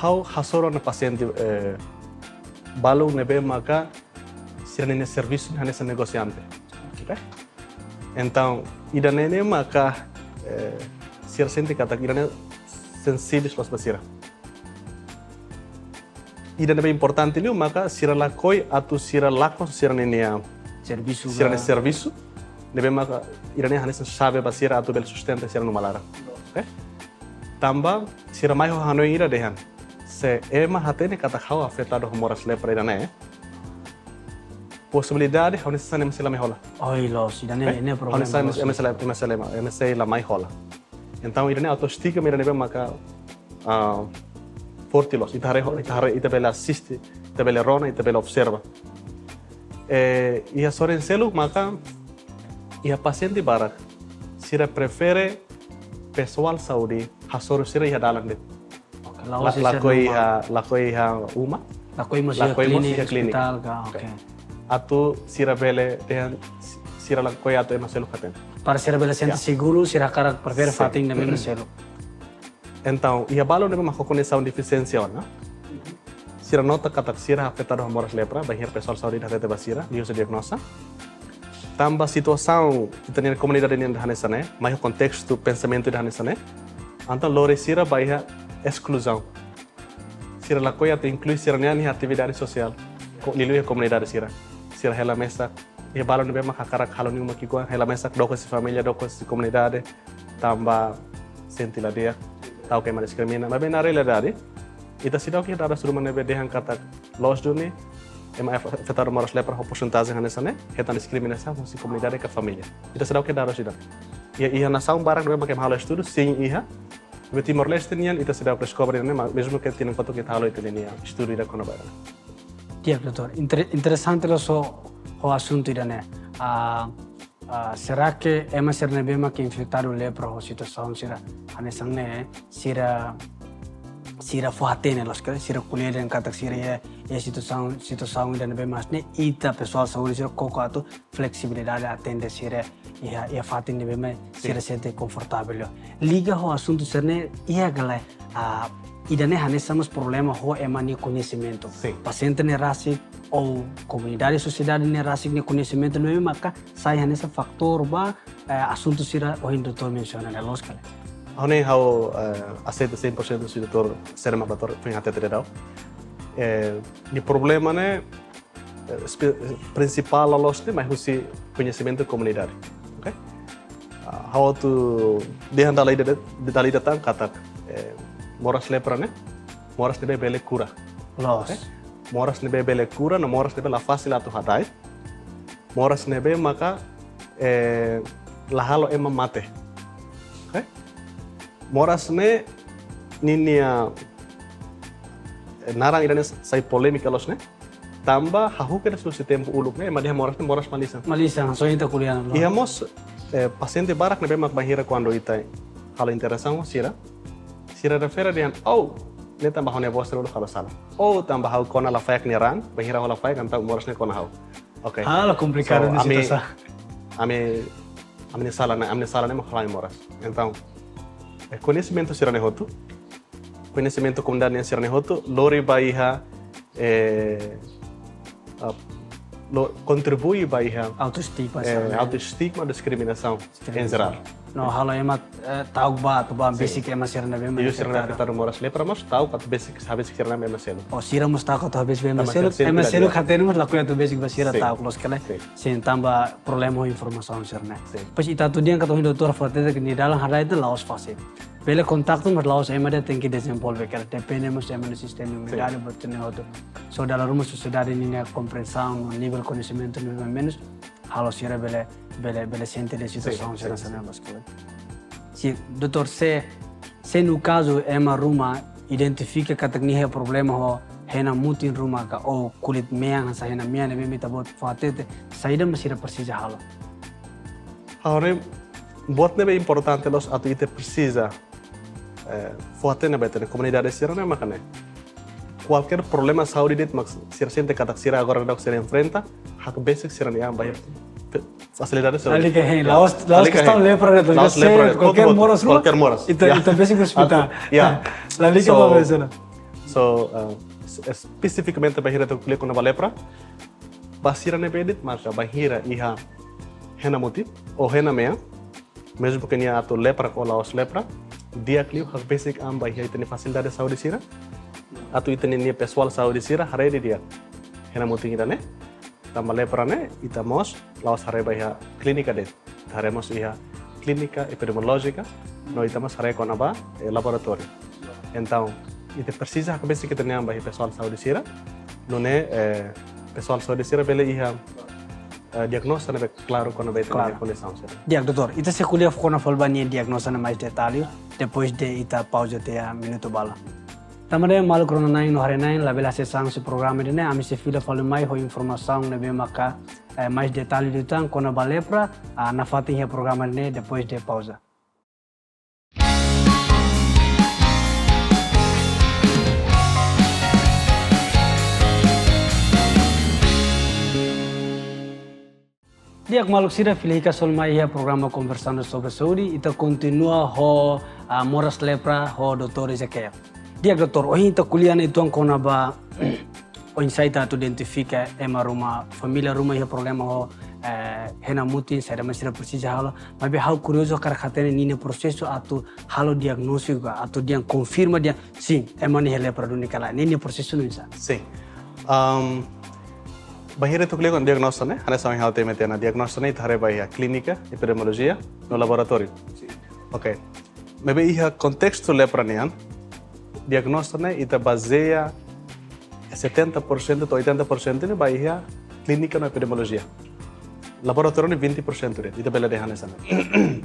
ha'u hasoru ona pasiente, eh, balu ne'ebé maka sira-nia servisu hanesan negosiante. Oke? Entaun, ida-ne'e ne'e maka, eh, sira sente katak ida-ne'e sensível loos ba sira. Ida ne'ebé importante liu maka sira lakohi atu sira lakon sira-nia, Servisu sira-nia ka. Servisu ne'ebé maka ida-ne'e hanesan xave ba sira atu bele sustenta sira-nia uma laran. Oke? Tanba sira mai ho hanoin ida dehan, se ema hatene katak ha'u afetadu ho moras lepra ida-ne'e, posibilidade ha'u-nia sasán ema sei la mai hola. Oi, loos, ida-ne'e, ne'e Ha'u-nia problema. sasán Loos. ema sei la, ema sei la, ema sei la mai hola. Entaun, ida-ne'e autoestigma ida ne'ebé maka, ah, forte loos. Ita haree, ita haree, ita bele asiste, ita bele rona, ita bele observa. Eh, iha sorin seluk maka, iha pasiente barak, sira prefere pesoál saúde hasoru sira iha dalan de'it. La'ós La, sira lakohi normal. Iha, lakohi iha uma. Lakohi mós iha Lakohi mós klinik, iha klinik. Ospitál ka, Oke. oke. Atu sira bele dehan, sira lakohi atu ema seluk hatene. Para sira bele sente Ya. seguru, sira hakarak prefere Sin. fatin ne'ebé mak seluk. Entaun, iha balu ne'ebé mak ho kondisaun defisiénsia ona, sira nota katak sira afetadu ho moras lepra, bainhira pesoál saúde hatete ba sira, liuhusi diagnoza. Tanba situasaun ita-nia komunidade nian hanesan ne'e, mai ho kontestu pensamentu hanesan ne'e, entaun lori sira ba iha eskluzaun. Sira lakohi atu inklui sira-nia an iha atividade sosiál, ko-, liuliu iha komunidade sira. Sira hela mesak, iha balu ne'ebé mak hakarak halo nia uma ki'ikoan, hela mesak dook husi família, dook husi komunidade, tanba sente la di'ak, ta'uk ema diskrimina. Maibé na realidade, ita seidauk iha dadus ruma ne'ebé dehan katak loos duni, ema af-, afetadu moras lepra ho porcentajen hanesan ne'e, hetan diskriminasaun husi komunidade ka família. Ita seidauk iha dadus ida. Iha, iha nasaun barak ne'ebé mak ema halo estudu, sin iha. Maibé Timor-Leste nian, ita seidauk deskobre ne'e, ma-, mezmu ke tinan kotuk ita halo ita-nia estudu ida kona-ba ida-ne'e. Di'ak, doutór. Inter-, interesante loos ho, ho asuntu ida-ne'e. Ah, ah, será que ema sira ne'ebé mak infetadu lepra ho situasaun sira hanesan ne'e, sira, sira fó hatene loos ka, sira ko'alia dehan katak sira iha, iha situasaun, situasaun ida ne'ebé mak ne'e, ita pesoál saúde sira koko atu fleksibilidade atende sira iha, iha fatin ne'ebé mak sira sente konfortavel. Liga ho asuntu sira-ne'e, iha ka lae, ah, ida-ne'e hanesan mós problema ho ema nia koñesimentu. Sin. Pasiente ne'e rasik ou komunidade, sosiedade ne'e rasik nia koñesimentu ne'ebé maka sai hanesan fatór ba, eh, asuntu sira ohin doutór mensiona ne'e, loos ka lae? Ha'u ne'e ha'u, eh, aseita cem por cento husi doutór, sira mak doutór foin hatete daudaun. Eh, nia problema ne'e, eh, espe-, prinsipál loos ne'e mai husi koñesimentu komunidade. Oke? Ah, ha'u atu dehan dala ida, dala ida tan katak, eh, moras lepra ne'e, moras ne'ebé bele kura. Loos. Oke? Moras ne'ebé bele kura, no moras ne'ebé la fasil atu hada'et. Moras ne'ebé maka, eh, la halo ema mate. Oke? Moras ne'e ninia, eh, naran ida-ne'e sai polémika loos ne'e. Tanba hahú kedas husi tempu uluk ne'e, ema dehan moras ne'e moras malisan. Malisan, só ita ko'alia, loos. Iha mós, eh, pasiente barak ne'ebé mak bainhira kuandu ita halo interasaun ho sira, sira refere dehan, oh, ne'e tanba ha'u-nia avó sira uluk halo sala. Oh, tanba ha'u kona lafaek nia raan, bainhira ha'u lafaek, entaun moras ne'e kona ha'u. Oke. Ah, la komplikadu. So, nia ami, situasaun. Ami ami-nia sala ne'e, ami-nia sala ne'e mak halai moras. Entaun, eh, koñesimentu sira-ne'e hotu, koñesimentu komunidade nian sira-ne'e hotu, lori ba iha, eh, ah, lo-, kontribui ba iha, autoestima, eh, sira-ne'e, autoestima, diskriminasaun, diskriminasaun em geral. No halo ema, eh, ta'uk ba atu ba, sin, besik ema sira ne'ebé mak, i sira-ne'e afetadu, afetadu moras lepra mós ta'uk atu besik, ha'u besik sira-ne'e ema seluk. O sira mós ta'uk atu ha'u besik ema seluk, ema seluk hatene mós lakohi atu besik ba sira, sin, ta'uk loos ka lae. Sin. Sin, tanba problema ho informasaun sira-ne'e. Sin. Depois ita atu dehan katak ohin doutór fó hatete katak nia dalan hada'et la'ós fasil. Bele kontaktu, mas la'ós ema de'it tenke dezenvolve, karik depende mós ema nia sistema imunidade, sin, buat ne'e hotu. So, dala ruma sosiedade ninia komprensaun, nivel koñesimentu nivel menus, halo sira bele, bele, bele sente de'it situasaun, sin, sira, sin, hanesan ne'e, sin, mas karik. Sin, doutór, se, se no kazu ema ruma identifika katak nia iha problema ho hena mutin ruma ka, ou kulit mean, hanesan hena mean ne'ebé mak ita-boot fó hatete, saida mak sira presiza halo? Ha'u haree buat ne'ebé importante loos atu ita presiza, eh, fó hatene ba ita-nia komunidade sira-ne'e maka ne'e. Kualkér problema saúde de'it mak sira sente katak sira agora daudaun sira enfrenta, hakbesik sira-nia an ba iha pe-, fasilidade saúde. Lalika hein, ya, la'ós, la'ós, lalika hein, kestaun lepra de'it, la'ós lepra de'it, kualkér, kualkér moras, kualkér moras, ita, ya, ita besik ba ospitál. Atu, ya. Lalika, so, ba besena. So, eh, es-, espesifikamente bainhira atu ko'alia kona-ba lepra, ba sira ne'ebé de'it maka bainhira iha hena mutin ou hena mean, mezmu ke nia atu lepra ka la'ós lepra, di'ak liu hakbesik an ba iha ita-nia fasilidade saúde sira, atu ita-nia pesoál saúde sira haree didi'ak hena mutin ida-ne'e. Tanba lepra ne'e ita mós la'ós haree ba iha klínika de'it, ita haree mós iha klínika epidemiolójika, no ita mós haree kona-ba, eh, laboratóriu. Entaun, ita presiza hakbesik ita-nia an ba iha pesoál saúde sira, nune'e, eh, pesoál saúde sira bele iha, eh, diagnóstiku ne'ebé klaru kona-ba ita-nia, klaru, kondisaun sira. Di'ak, doutór, ita sei ko'alia kona-ba fali ba nia diagnóstiku ne'e mais detallu, depois de ita pauza tiha minutu balu. Tanba ne'e maluk rona-na'in no haree-na'in, labele hase'e san husi programa ida-ne'e, ami sei fila fali mai ho informasaun ne'ebé maka, eh, mais detallu liután kona-ba lepra, ah, nafatin iha programa ne'e depois de pauza. Di'ak maluk sira, fila hikas fali mai iha programa Conversando sobre Saúde, ita kontinua ho, ah, moras lepra ho doutór Ezequiel. Di'ak doutór, ohin ita ko'alia ona uitoan kona-ba oinsá ita atu identifika ema ruma, família ruma iha problema ho, eh, hena mutin, saida mak sira presiza halo. Maibé ha'u kuriozu hakarak hatene ninia prosesu atu halo diagnóstiku, atu dehan konfirma dehan, sin, ema ne'e iha lepra duni ka lae. Ninia prosesu nune'e oinsá? Sin. Am, bainhira atu ko'alia kona-ba diagnóstiku ne'e, hanesan ohin ha'u temi tiha ona, diagnóstiku ne'e ita haree ba iha klínika, epidemiolojia, no laboratóriu. Sin. Ok. Maibé iha kontestu lepra nian, diagnóstiku ne'e ita bazeia setenta por cento to'o oitenta por cento ne'e ba iha klínika no epidemiolojia. Laboratóriu ne'e vinte por cento de'it, ita bele dehan hanesan ne'e.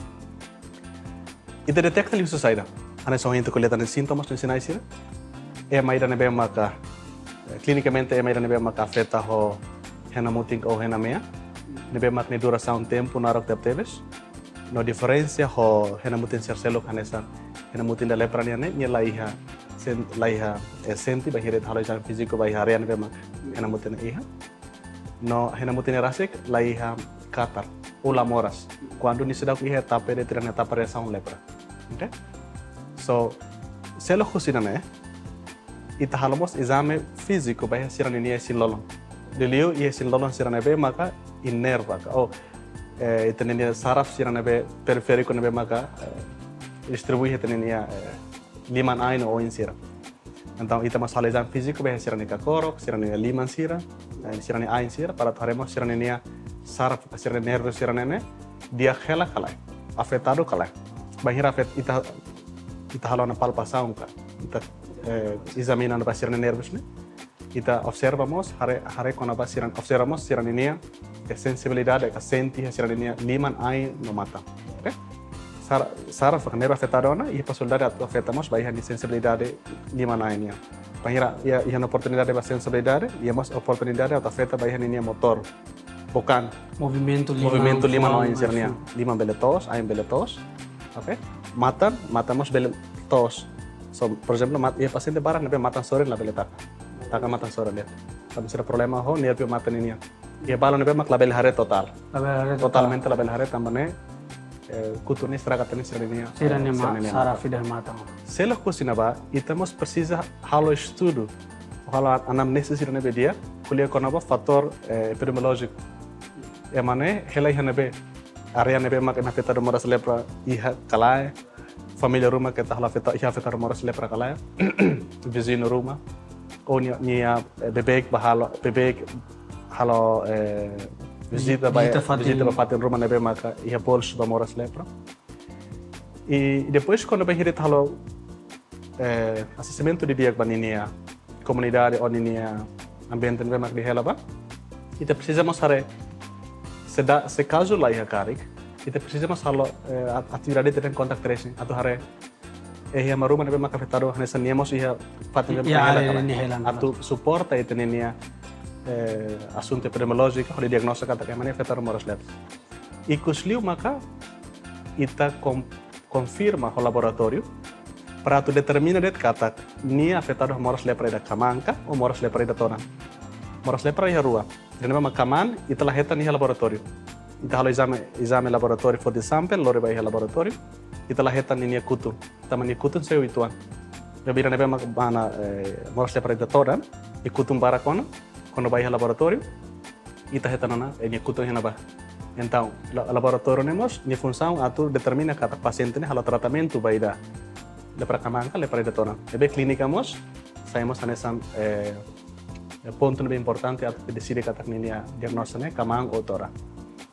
Ita deteta liuhusi saida? Hanesan ohin ita ko'alia tan sintomas no sinais sira. Ema ida ne'ebé maka, eh, klinikamente ema ida ne'ebé maka afeta ho hena mutin ou hena mean, ne'ebé mak nia durasaun tempu naruk tebetebes. No diferensa ho hena mutin sira seluk hanesan hena mutin ida lepra nian ne'e, nia la iha sen-, la iha, eh, sente bainhira ita halo ezame fíziku ba iha área ne'ebé mak hena mutin ne'e iha. No hena mutin ne'e rasik la iha katar ou la moras kuandu nia seidauk iha etapa ida ita dehan etapa reasaun lepra. Ok? So, seluk husi ne'e, ita halo mós ezame fíziku ba iha sira-ninia isin-lolon. Liuliu iha isin-lolon sira ne'ebé maka inerva ka, ou, eh, ita-ninia saraf sira ne'ebé perifériku ne'ebé maka, eh, distribui ita-ninia, eh, liman-ain no oin sira. Entaun, ita mós halo ezame fíziku ba iha sira-nia kakorok, sira-nia liman sira, eh, sira-nia ain sira, para atu haree mós sira-ninia saraf, sira-nia nervu sira-ne'e di'ak hela ka lae, afetadu ka lae. Bainhira afet-, ita, ita halo ona palpasaun ka, ita, eh, ezamina ba sira-nia nervus ne'e, ita observa mós, haree, haree kona-ba sira, observa mós sira-ninia, eh, sensibilidade ka sente iha sira-ninia liman, ain no matan. Ok? Sar-, saraf ka nervu afetadu ona, iha posibilidade atu afeta mós ba iha nia sensibilidade liman, ain nian. Bainhira iha, iha ona oportunidade ba sensibilidade, iha mós oportunidade atu afeta ba iha ninia motór. Bokan. Movimentu liman, movimentu liman, foun, ain sira-nian. Liman bele toos, ain bele toos. Ok? Matan, matan mós bele toos. So, por ezemplu, mat-, iha pasiente barak ne'ebé matan sorin labele taka. Taka matan sorin de'it. Tanba sira problema ho nervu matan nian. Iha balu ne'ebé mak labele haree totál. Labele haree totál. Totalmente labele haree tanba ne'e eh, kutun ne'e estraga tan sira-nia, Sira-nia eh, ma-, sira-nia saraf matan. Ida matan. Seluk husi ne'ebá, ita mós presiza halo estudu, halo anamnese sira ne'ebé di'ak, ko'alia kona-ba fatór, eh, epidemiolójiku. Ema ne'e hela iha ne'ebé, área ne'ebé mak ema afetadu moras lepra iha ka lae, família ruma keta halo afeta, iha afetadu moras lepra ka lae, viziñu ruma, ou nia, nia, eh, beibeik bá halo, beibeik halo, eh, vizita ba, Vizita fatin. Vizita ba fatin ruma ne'ebé maka iha bolsu ba moras lepra. I depois, kuandu bainhira ita halo, eh, asesumentu didi'ak ba ninia komunidade ou ninia ambiente ne'ebé mak nia hela bá, ita presiza mós haree, se da, se kazu la iha karik, ita presiza mós halo, eh, at-, atividade ita dehan contact tracing, atu haree, eh, iha ema ruma ne'ebé mak afetadu, hanesan nia mós iha fatin ne'ebé Iha mak hela área ka lae. ne'e hela, Atu suporta ita-nia, eh, asuntu epidemiolójiku, hodi diagnoza katak ema ne'e afetadu moras lepra. I ikus liu maka ita kon-, konfirma ho laboratóriu para atu determina de'it katak nia afetadu moras lepra ida kamaan ka ou moras lepra ida todan. Moras lepra iha rua. Ida ne'ebé mak kamaan, ita la hetan iha laboratóriu. Ita halo ezame, ezame laboratóriu, foti sample, lori ba iha laboratóriu. Ita la hetan ninia kutun. Tanba nia kutun sei uitoan. Maibé ida ne'ebé mak mana, eh, moras lepra ida todan, nia kutun barak ona, kuandu ba iha laboratóriu, ita hetan ona, eh, nia kutun iha ne'ebá. Entaun, la-, laboratóriu ne'e mós, nia funsaun atu determina katak pasiente ne'e halo tratamentu ba ida lepra kamaan ka lepra ida todan. Ne'ebé klínika mós, sai mós hanesan, eh, eh, pontu ne'ebé importante atu deside katak ninia diagnóstiku ne'e kamaan ou todan.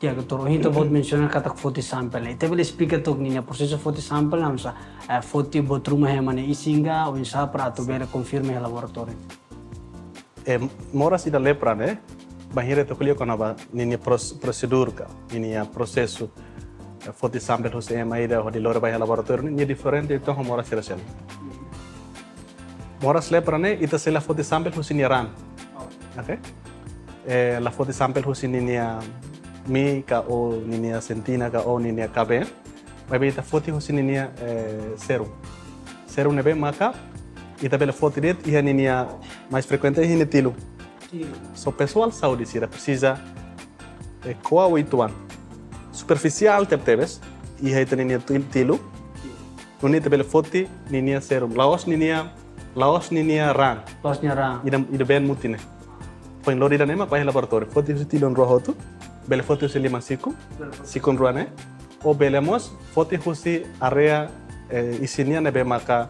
Ya, doutór, ohin ita-boot mensiona katak foti sample ne'e. Ita bele esplika took ninia prosesu foti sample, hanesan, eh, foti buat ruma iha ema nia isin ka, oinsá para atu bele konfirma iha laboratóriu. Eh, moras ida lepra ne'e, bainhira ita ko'alia kona-ba ninia pros-, prosedur ka, ninia prosesu, eh, foti sample husi ema ida hodi lori ba iha laboratóriu ne'e, nia diferente uitoan ho moras sira seluk. Moras lepra ne'e, ita sei la foti sample husi nia raan. Oke? Eh, la foti sample husi ninia mii ka ou ninia sentina ka ou ninia kabeen. Maibé ita foti husi ninia, eh, serum. Serum ne'ebé maka ita bele foti de'it iha ninia mais frekuente iha nia tilun. Só pesoál saúde sira presiza, eh, ko'a uitoan. Superfisiál tebetebes, iha ita ninia til-, tilun. Nune'e ita bele foti ninia serum. La'ós ninia, la'ós ninia raan. La'ós nia raan. Ida, ida been mutin ne'e. Foin lori ida-ne'e mak ba iha laboratóriu. Foti husi tilun rua hotu. Bele foti husi liman sikun. Sikun rua ne'e. Ou bele mós foti husi área, eh, isin nian ne'ebé maka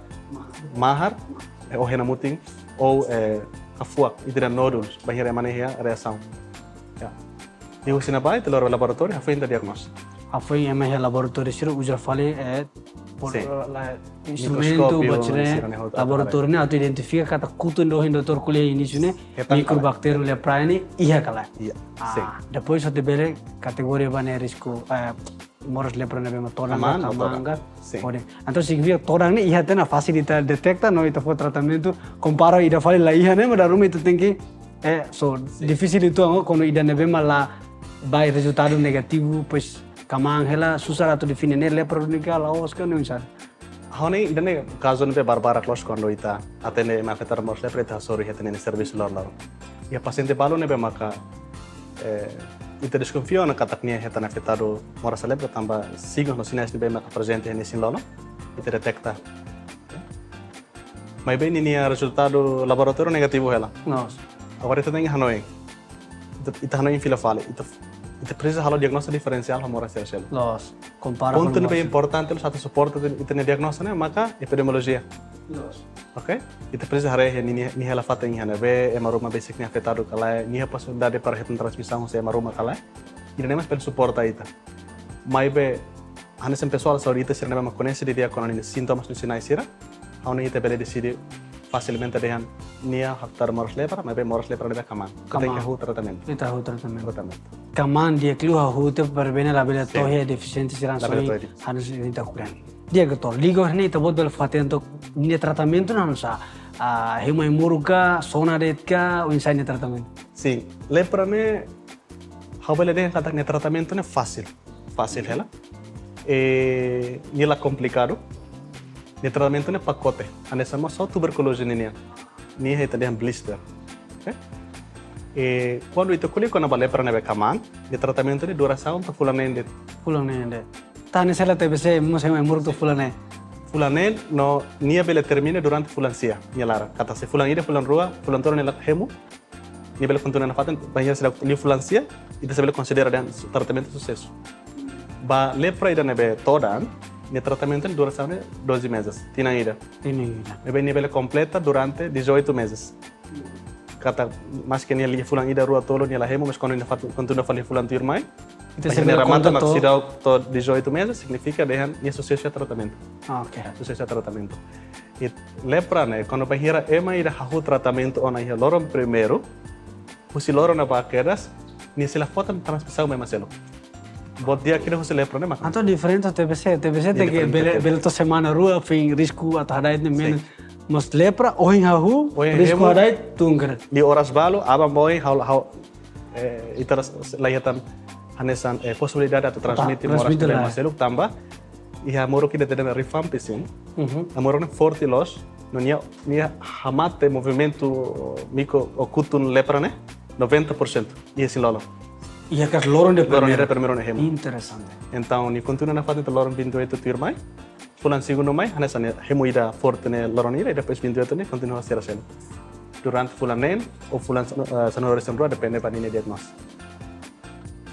mahar, eh, ou hena mutin, ou, eh, kafuak, ita dehan nódulus, bainhira ema ne'e iha reasaun. Ya. I husi ne'ebá ita lori ba laboratóriu, hafoin ita diagnoza. Hafoin ema iha laboratóriu sira uza fali, eh, por-, Sin. la, Mikroskópiu, instrumentu, buat sira-ne'e, sira-ne'e hotu, laboratóriu ne'e atu identifika katak kutun ida ohin doutór ko'alia iha inísiu ne'e, Hetan Mycobacterium leprae ne'e iha ka lae. Iya, Ah, sin. depois atu bele kategoria ba ne'e risku, eh, moras lepra ne'ebé mak todan, Kamaan, kamaan todan. ka. Sin. Oke. Entaun signifika todan ne'e iha tiha ona, fasil ita deteta, no ita fó tratamentu, kompara ida fali la iha ne'e, mas dala ruma ita tenke, eh, so, difisil uitoan, kuandu ida ne'ebé mak la ba iha rezultadu negativu, depois kamaan hela, susar atu define ne'e lepra duni ka la'ós ka, ne'e oinsá. Ha'u hanoin ida-ne'e kazu ne'ebé barbarak loos kuandu ita atende ema afetadu moras lepra, ita hasoru iha ita-nia servisu loroloron. Iha pasiente balu ne'ebé maka, eh, ita deskonfia ona katak nia hetan afetadu moras lepra tanba signs no sinais ne'ebé maka prezente iha nia isin-lolon, ita deteta. Maibé ninia rezultadu laboratóriu negativu hela. Loos. Agora ita tenke hanoin. Ita, ita hanoin fila fali. Ita, ita presiza halo diagnóstiku diferensiál ho moras sira seluk. Loos. Kompara ho moras. Pontu ne'ebé importante loos atu suporta ita, ita-nia diagnóstiku ne'e maka epidemiolojia. Loos. Oke? Ita presiza haree nia, nia hela fatin iha ne'ebé, ema ruma besik nia afetadu ka lae, nia posibilidade para hetan transmisaun husi ema ruma ka lae. Ida-ne'e mós bele suporta ita. Maibé, hanesan pesoál saúde ita sira ne'ebé mak koñese didi'ak kona-ba ninia sintomas no sinais sira, ha'u hanoin ita bele deside fasilmente dehan nia afetadu moras lepra, maibé moras lepra ne'ebé kamaan. Kamaan. Ita tenke hahú tratamentu. Ita hahú tratamentu. Tratamentu. Kamaan di'ak liu hahú tiha para bele labele, sin, to'o iha defisiénsia sira-nia sorin. Labele to'o iha. Hanesan ita ko'alia. Di'ak, doutór, liga ne'e ita-boot bele fó-hatene took ninia tratamentu ne'e oinsá, ah, hemu ai-moruk ka, sona de'it ka, oinsá nia tratamentu. Sin, lepra ne'e ha'u bele dehan katak nia tratamentu ne'e fasil. Fasil hela. Eh, nia la komplikadu. Nia tratamentu ne'e pakote. Hanesan mós só tuberkuloze ninian. Nia ita dehan blister. Oke? Eh, kuandu ita ko'alia kona-ba lepra ne'ebé kamaan, nia tratamentu ne'e durasaun to'o fulan neen de'it. Fulan neen de'it. Tan ne'e sela T B C mós hemu ai-moruk to'o fulan neen? Fulan neen, no, nia bele termina durante fulan sia, nia laran. Katak se fulan ida, fulan rua, fulan tolu nia la hemu, nia bele kontinua nafatin, bainhira seidauk liu fulan sia, ita sei bele konsidera dehan tratamentu susesu. Ba lepra ida ne'ebé todan, nia tratamentu durasaun ne'e doze meses, tinan ida. Tinan ida. Ne'ebé nia bele kompleta durante dezoito meses. Katak maske nia liu fulan ida, rua, tolu, nia la hemu, mas kuandu nia fatu, kontinua fali fulan tuirmai, ita sei bele remata konta mak to'o seidauk to'o dezoito meses, signifika dehan nia susesu iha tratamentu. Ah, oke. Susesu iha tratamentu. I lepra ne'e, kuandu bainhira ema ida hahú tratamentu ona iha loron primeiru, husi loron ne'ebá kedas, nia sei la fó tan transmisaun ba ema seluk. Buat di'ak ida husi lepra ne'e mak. Entaun diferente T B C, T B C tenke diferente bele, bele to'o semana rua, foin risku atu hada'et ne'e menus. Sin. Mas lepra, ohin hahú, ohin hemu, risku hada'et tun kedas. Liu oras balu, aban ba oin, ha'u, ha'u, eh, ita la iha tan hanesan, eh, posibilidade atu transmite moras ne'e ba ema seluk tanba iha ai-moruk ida dehan rifampicin. Mhm. Ai-moruk ne'e forte loos, no nia, nia hamate movimentu miko ou kutun lepra ne'e noventa por cento iha sin-lolon. Iha kedas loron ida primeiru. Loron ida primeiru ne'e hemu. Interesante. Entaun, nia kontinua nafatin to'o loron vinte e oito tuirmai. Fulan segundu mai, hanesan ne'e, hemu ida forte ne'e loron ida, i depois vinte e oito ne'e kontinua sira seluk. Durante fulan neen, ou fulan, eh, sanulu-resin-rua, depende ba ninia diagnóstiku.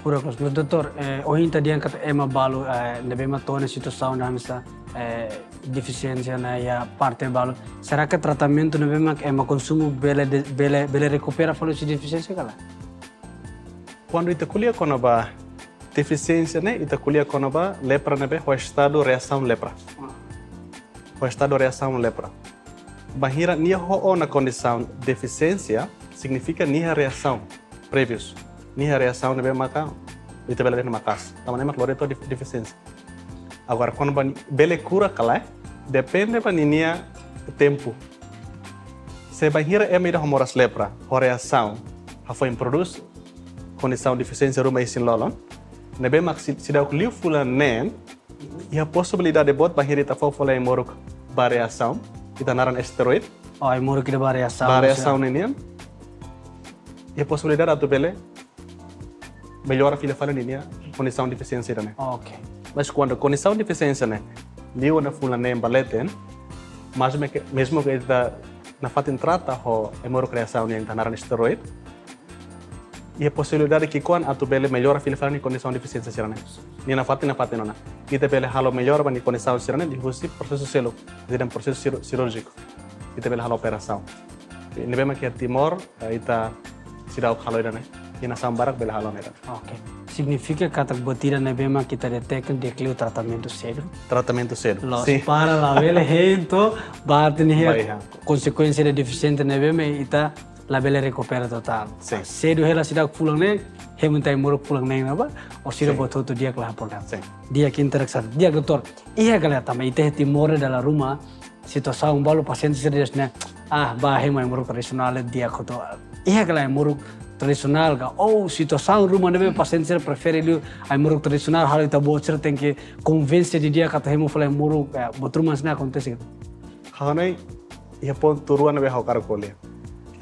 Furak loos, mas doutór, eh, ohin ita dehan katak ema balu, eh, ne'ebé mak to'o ona situasaun hanesan, eh, defisiénsia ne'e iha parte balu. Será que tratamentu ne'ebé mak ema konsumu bele de-, bele, bele rekupera fali husi defisiénsia ka lae? Kuandu ita ko'alia kona-ba defisiénsia ne'e, ita ko'alia kona-ba lepra ne'ebé ho estadu reasaun lepra. Ho estadu reasaun lepra. Bainhira nia ho ona kondisaun defisiénsia, signifika nia reasaun previous. Nia reasaun ne'ebé maka, ita bele dehan maka'as. Tanba ne'e mak lori to'o def-, defisiénsia. Agora, kona-ba bele kura ka lae, depende ba ninia tempu. Se bainhira ema ida ho moras lepra, ho reasaun, hafoin prodús kondisaun defisiénsia ruma iha sin-lolon, ne'ebé mak sei-, seidauk liu fulan neen, iha posibilidade boot bainhira ita fó fali ai-moruk ba reasaun, ita naran esteroid. Oh, ai-moruk ida ba reasaun, ba reasaun ninian. Iha posibilidade atu bele mellora fila fali ninia kondisaun defisiénsia ida-ne'e. Ok. Mas kuandu kondisaun defisiénsia ne'e liu ona fulan neen ba leten, mezmu ke, mezmu ke ita nafatin trata ho ai-moruk reasaun nian, ita naran esteroid, iha posibilidade ki'ikoan atu bele mellora fila fali nia kondisaun defisiénsia sira-ne'e. Nia nafatin, nafatin ona. Ita bele halo mellora ba nia kondisaun sira-ne'e liuhusi prosesu seluk, ita dehan prosesu siru-, sirúrjiku. Ita bele halo operasaun. Ne'ebé mak iha Timor, eh, ita seidauk halo ida-ne'e. Iha nasaun barak bele halo ida-ne'e. Ok. Signifika katak buat ida ne'ebé mak ita deteta di'ak liu tratamentu sedu. Tratamentu sedu. Loos, sin, para labele hein to'o, ba ita-nia, ba iha, konsekuénsia defisiénsia ne'ebé mak ita labele rekupera totál. Sin. Sedu hela seidauk fulan neen, hemu ita ai-moruk fulan neen ne'ebá, ou sira, sin, buat hotu di'ak la halo problema. Sin. Di'ak, interesante. Di'ak, doutór. Iha ka lae, tanba ita iha Timor dala ruma, situasaun balu pasiente sira dehan, ah, bá hemu ai-moruk tradisionál di'ak hotu. Iha ka lae ai-moruk tradisionál ka, ou situasaun ruma ne'ebé pasiente sira prefere liu ai-moruk tradisionál, halo ita-boot sira tenke konvense didi'ak atu hemu fali ai-moruk, eh, buat ruma hanesan ne'e akontese ka? Ha'u hanoin, iha pontu rua ne'ebé ha'u hakarak ko'alia.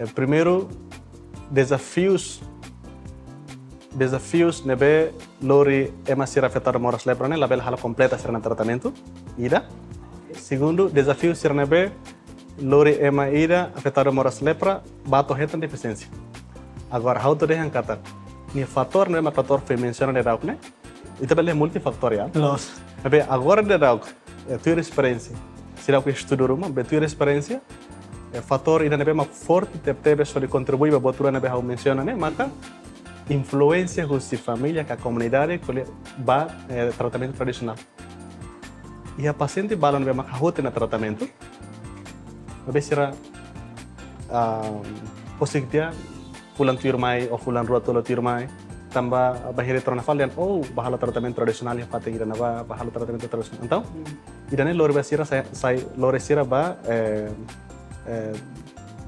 Eh, primeiru, dezafius, dezafius ne'ebé lori ema sira afetadu moras lepra ne'e labele halo kompleta sira-nia tratamentu, ida. Segundu, dezafiu sira ne'ebé lori ema ida afetadu moras lepra bá to'o hetan defisiénsia. Agora, ha'u atu dehan katak, nia fatór ne'ebé mak doutór foin mensiona daudaun ne'e, ita bele multifatoriál. Loos. Maibé agora daudaun, eh, tuir esperiénsia, seidauk estudu ruma, maibé tuir esperiénsia, eh, fatór ida ne'ebé mak forte tebetebes hodi kontribui ba buat rua ne'ebé ha'u mensiona ne'e, maka influénsia husi família ka komunidade ko'alia ba, eh, tratamentu tradisionál. Iha pasiente balu ne'ebé mak hahú tiha ona tratamentu, maibé sira, ah, husik tiha fulan tuirmai ou fulan rua tolu tuirmai, tanba bainhira ita rona fali dehan, oh, bá halo tratamentu tradisionál iha fatin ida-ne'ebá, bá halo tratamentu tradisionál. Entaun, hmm, ida-ne'e lori ba sira sai, sai lori sira ba, eh, eh,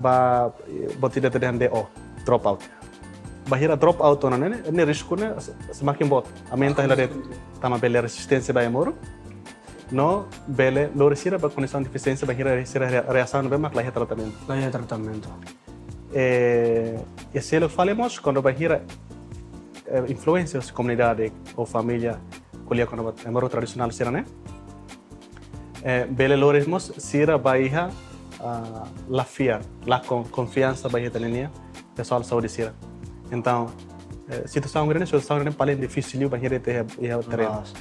ba, eh, buat ida ita dehan D O, drop out. Bainhira drop out ona ne'e, ne'e risku ne'e se-, semakin boot, aumenta hela de'it, tanba bele rezisténsia ba ai-moruk, no bele lori sira ba kondisaun defisiénsia bainhira sira rea-, reasaun ne'ebé mak la iha tratamentu. La iha tratamentu. Eh, i seluk fali mós, kuandu bainhira, eh, influénsia husi komunidade ou família, ko'alia kona-ba ai-moruk tradisionál sira-ne'e, eh, bele lori mós sira ba iha, ah, la fiar, la kon-, konfiansa ba iha ita-nia pesoál saúde sira. Entaun, eh, situasaun ida-ne'e, situasaun ida-ne'e paling difisil liu bainhira ita iha, iha terrenu. Loos.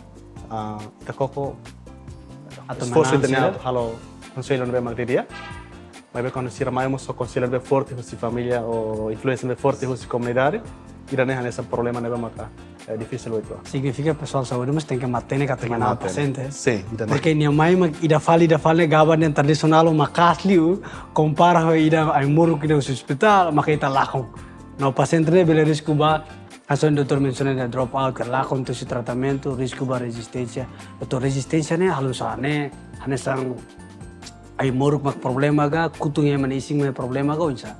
Ah, ita koko Atu esforsu ita-nia manán sira. Halo konsellu ne'ebé mak di'ak. Maibé kuandu sira mai mós ho konsellu ne'ebé forte husi família ou influénsia ne'ebé forte husi komunidade, ida-ne'e hanesan problema ne'ebé maka, eh, difisil uitoan. Signifika pesoál saúde mós tenke matenek atu Tenke manán matenek. Pasiente. Sin, ida-ne'e. Porque nia mai mak ida fali, ida fali gaba ne'e tradisionál ou maka'as liu, kompara ho ida ai-moruk ida husi ospitál, maka ita lakon. No pasiente ne'e bele risku ba, hanesan doutór mensiona, drop out, ke lakon husi tratamentu, risku ba rezisténsia. Atu rezisténsia ne'e halo nu'usá, ne'e hanesan ai-moruk mak problema ka, kutun ema nia isin mak problema ka, oinsá?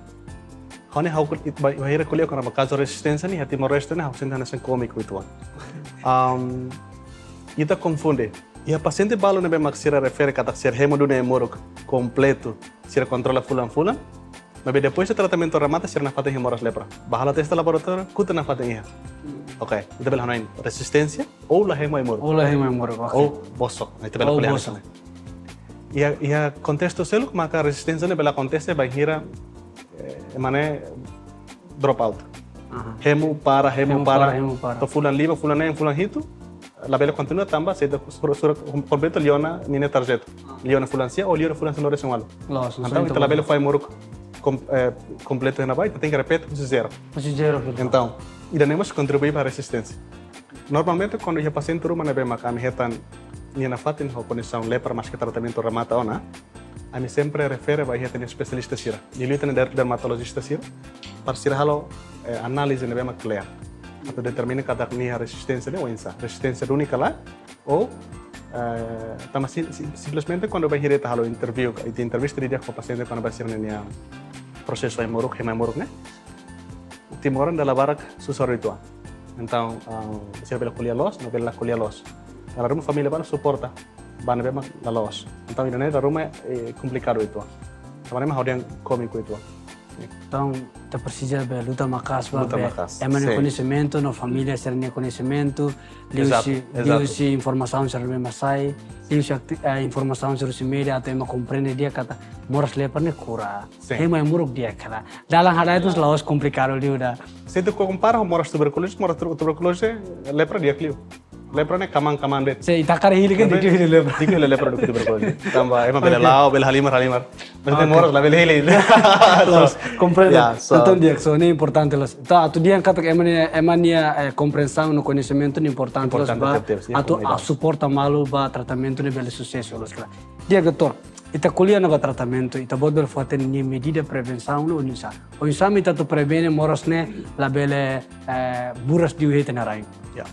Ha'u ne'e ha'u kul-, it-, ba-, bainhira ko'alia kona-ba kazu rezisténsia ne'e, iha Timor-Leste ne'e, ha'u sente hanesan kómiku uitoan. Am, ita konfunde. Iha pasiente balu ne'ebé mak sira refere katak sira hemu duni ai-moruk kompletu, sira kontrola fulan-fulan. Maibé depois de tratamentu remata, sira nafatin iha moras lepra. Bá halo teste laboratóriu, kutun nafatin iha. Oke, ita bele hanoin rezisténsia ou la hemu ai-moruk. Ou la hemu ai-moruk, oke. Ou bosok, ita bele Ou ko'alia bosok. Hanesan ne'e. Iha, iha kontestu seluk, maka rezisténsia ne'e bele akontese bainhira, eh, ema ne'e drop out. Aha. Hemu para, hemu Hemu para. para, hemu para. To'o fulan lima, fulan neen, fulan hitu, labele kontinua tanba se ita sura, sura kompletu liu ona ninia tarjeta. Ah. Liu ona fulan sia ou liu ona fulan sanulu-resin-ualu. Loos, Entaun, loos, ita labele fó ai-moruk kom-, eh, kompletu iha ne'ebá, ita tenke repete husi zero. Husi zero, betul. Entaun, ida-ne'e mós kontribui ba rezisténsia. Normalmente, kuandu iha pasiente ruma ne'ebé mak ami hetan nia nafatin ho kondisaun lepra maske tratamentu remata ona, ami sempre refere ba iha ita-nia espesialista sira. Liuliu ita-nia der-, dermatolojista sira, para sira halo, eh, análize ne'ebé mak kle'an. Atu determina katak nia rezisténsia ne'e oinsá. Rezisténsia duni ka lae, ou, eh, tanba si-, si-, simplesmente kuandu bainhira ita halo interview, ita entrevista didi'ak ho pasiente kona-ba sira-nia prosesu ai-moruk, hemu ai-moruk ne'e, timoroan dala barak susar uitoan. Entaun, ah, sira bele ko'alia loos, no bele la ko'alia loos. Dala ruma família balu suporta, ba ne'ebé mak la loos. Entaun, ida-ne'e dala ruma, eh, komplikadu uitoan. Tanba ne'e mak ha'u dehan kómiku uitoan. Entaun, ita presiza be luta maka'as ba Luta be maka'as, ema nia sin. koñesimentu, no família sira-nia koñesimentu, liuhusi, Exato, exato. liuhusi informasaun sira ne'ebé mak sai, liuhusi akti-, eh, informasaun sira husi média atu ema komprende di'ak katak moras lepra ne'e kura. Sin. Hemu ai-moruk di'ak ka lae. Dalan hada'et mós la'ós komplikadu liu ida. Se ita kompara ho moras tuberkulóze, moras tu-, tuberkulóze, lepra di'ak liu. Lepra ne'e kmaan-kmaan de'it. Se ita hakarak hili kan Lepra di'ak liu lepra. di'ak liu lepra do que tuberkulóze. Tanba ema bele Oke. la'o, bele halimar, halimar. Mas Oke. moras labele hili. Loos, komprende. Ya, so Entaun di'ak, so ne'e importante loos. Entaun, atu dehan katak ema nia, ema nia, eh, komprensaun no koñesimentu ne'e importante loos Importante ba, tebtebes, ya, atu komunidade. a suporta malu ba tratamentu ne'e bele susesu loos ka lae. Di'ak, doutór, ita ko'alia ona ba tratamentu, ita-boot bele fó-hatene nia medida prevensaun ne'e oinsá. Oinsá mak ita atu prevene moras ne'e labele, eh, buras liu iha ita-nia rain. Ya.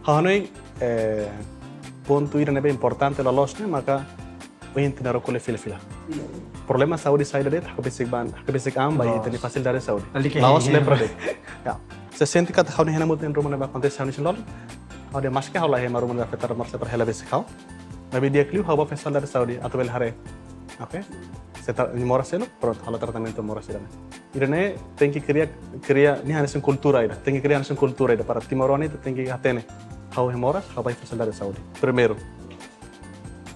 Ha'u hanoin, eh, pontu ida ne'ebé importante loloos ne'e maka ohin ita-nia ró ko'alia fila-fila. Problema saúde saida de'it, hakbesik ba an, hakbesik an ba Loos. ita-nia fasilidade saúde. Lalika La'ós hemu. lepra de'it. Ya. Se sente katak ha'u-nia hemu iha ruma ne'ebá akontese ha'u-nia isin-lolon, ha'u dehan maske ha'u la hemu ruma ne'ebé afetadu moras lepra hela besik ha'u. Maibé di'ak liu ha'u bá fasilidade saúde atu bele haree. Oke? Se tra-, moras seluk, prontu, halo tratamentu moras sira-ne'e. Ida-ne'e tenke kria, kria, ne'e hanesan kultura ida. Tenke kria hanesan kultura ida para timoroan ita tenke hatene. Ha'u iha moras, ha'u bá fasilidade saúde. Primeiru,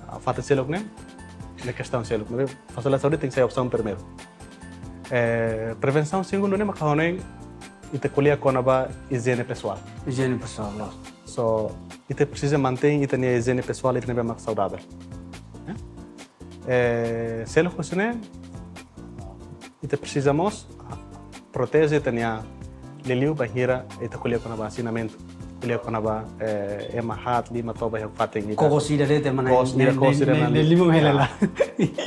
ah, fatin seluk ne'e, ne'e kestaun seluk. Maibé fasilidade saúde tenke sai opsaun primeiru. Eh, prevensaun segundu ne'e maka ha'u hanoin ita ko'alia kona-ba ijiene pesoál. Ijiene pesoál, loos. So, ita presiza mantein ita-nia ijiene pesoál ita ne'ebé mak saudável. Eh? Eh, seluk husi ne'e, ita presiza mós proteje ita-nia liuliu bainhira ita ko'alia kona-ba hacinamentu. Ko'alia kona-ba, eh, ema haat liman toba iha fatin ida. Koko sira de'it ema na'in, Koko sira, na'in, koko sira na'in, na'in, na'in lima hela Ya. la.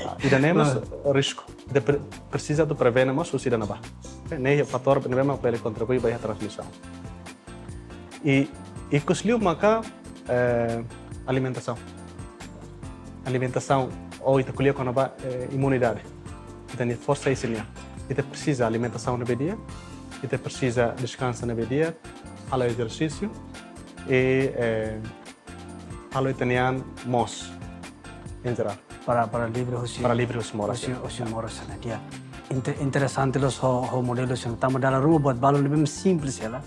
Ah, ida-ne'e mós Loos. risku. Ita pre-, presiza atu prevene mós husi ida-ne'ebá. Ne'e fatór ne'ebé mak bele kontribui ba iha transmisaun. I, ikus liu maka, eh, alimentasaun. Alimentasaun, ou ita ko'alia kona-ba, eh, imunidade. Ita-nia forsa isin nian. Ita presiza alimentasaun ne'ebé di'ak, ita presiza deskansa ne'ebé di'ak, halo ezersísiu, i, eh, halo ita-nia an moos, em geral. Para, para livre husi, Para livre husi moras. husi, husi moras ne'e di'ak. Inte-, interesante loos ho, ho modelu sira-ne'e. Tanba dala ruma buat balun ne'ebé simples hela.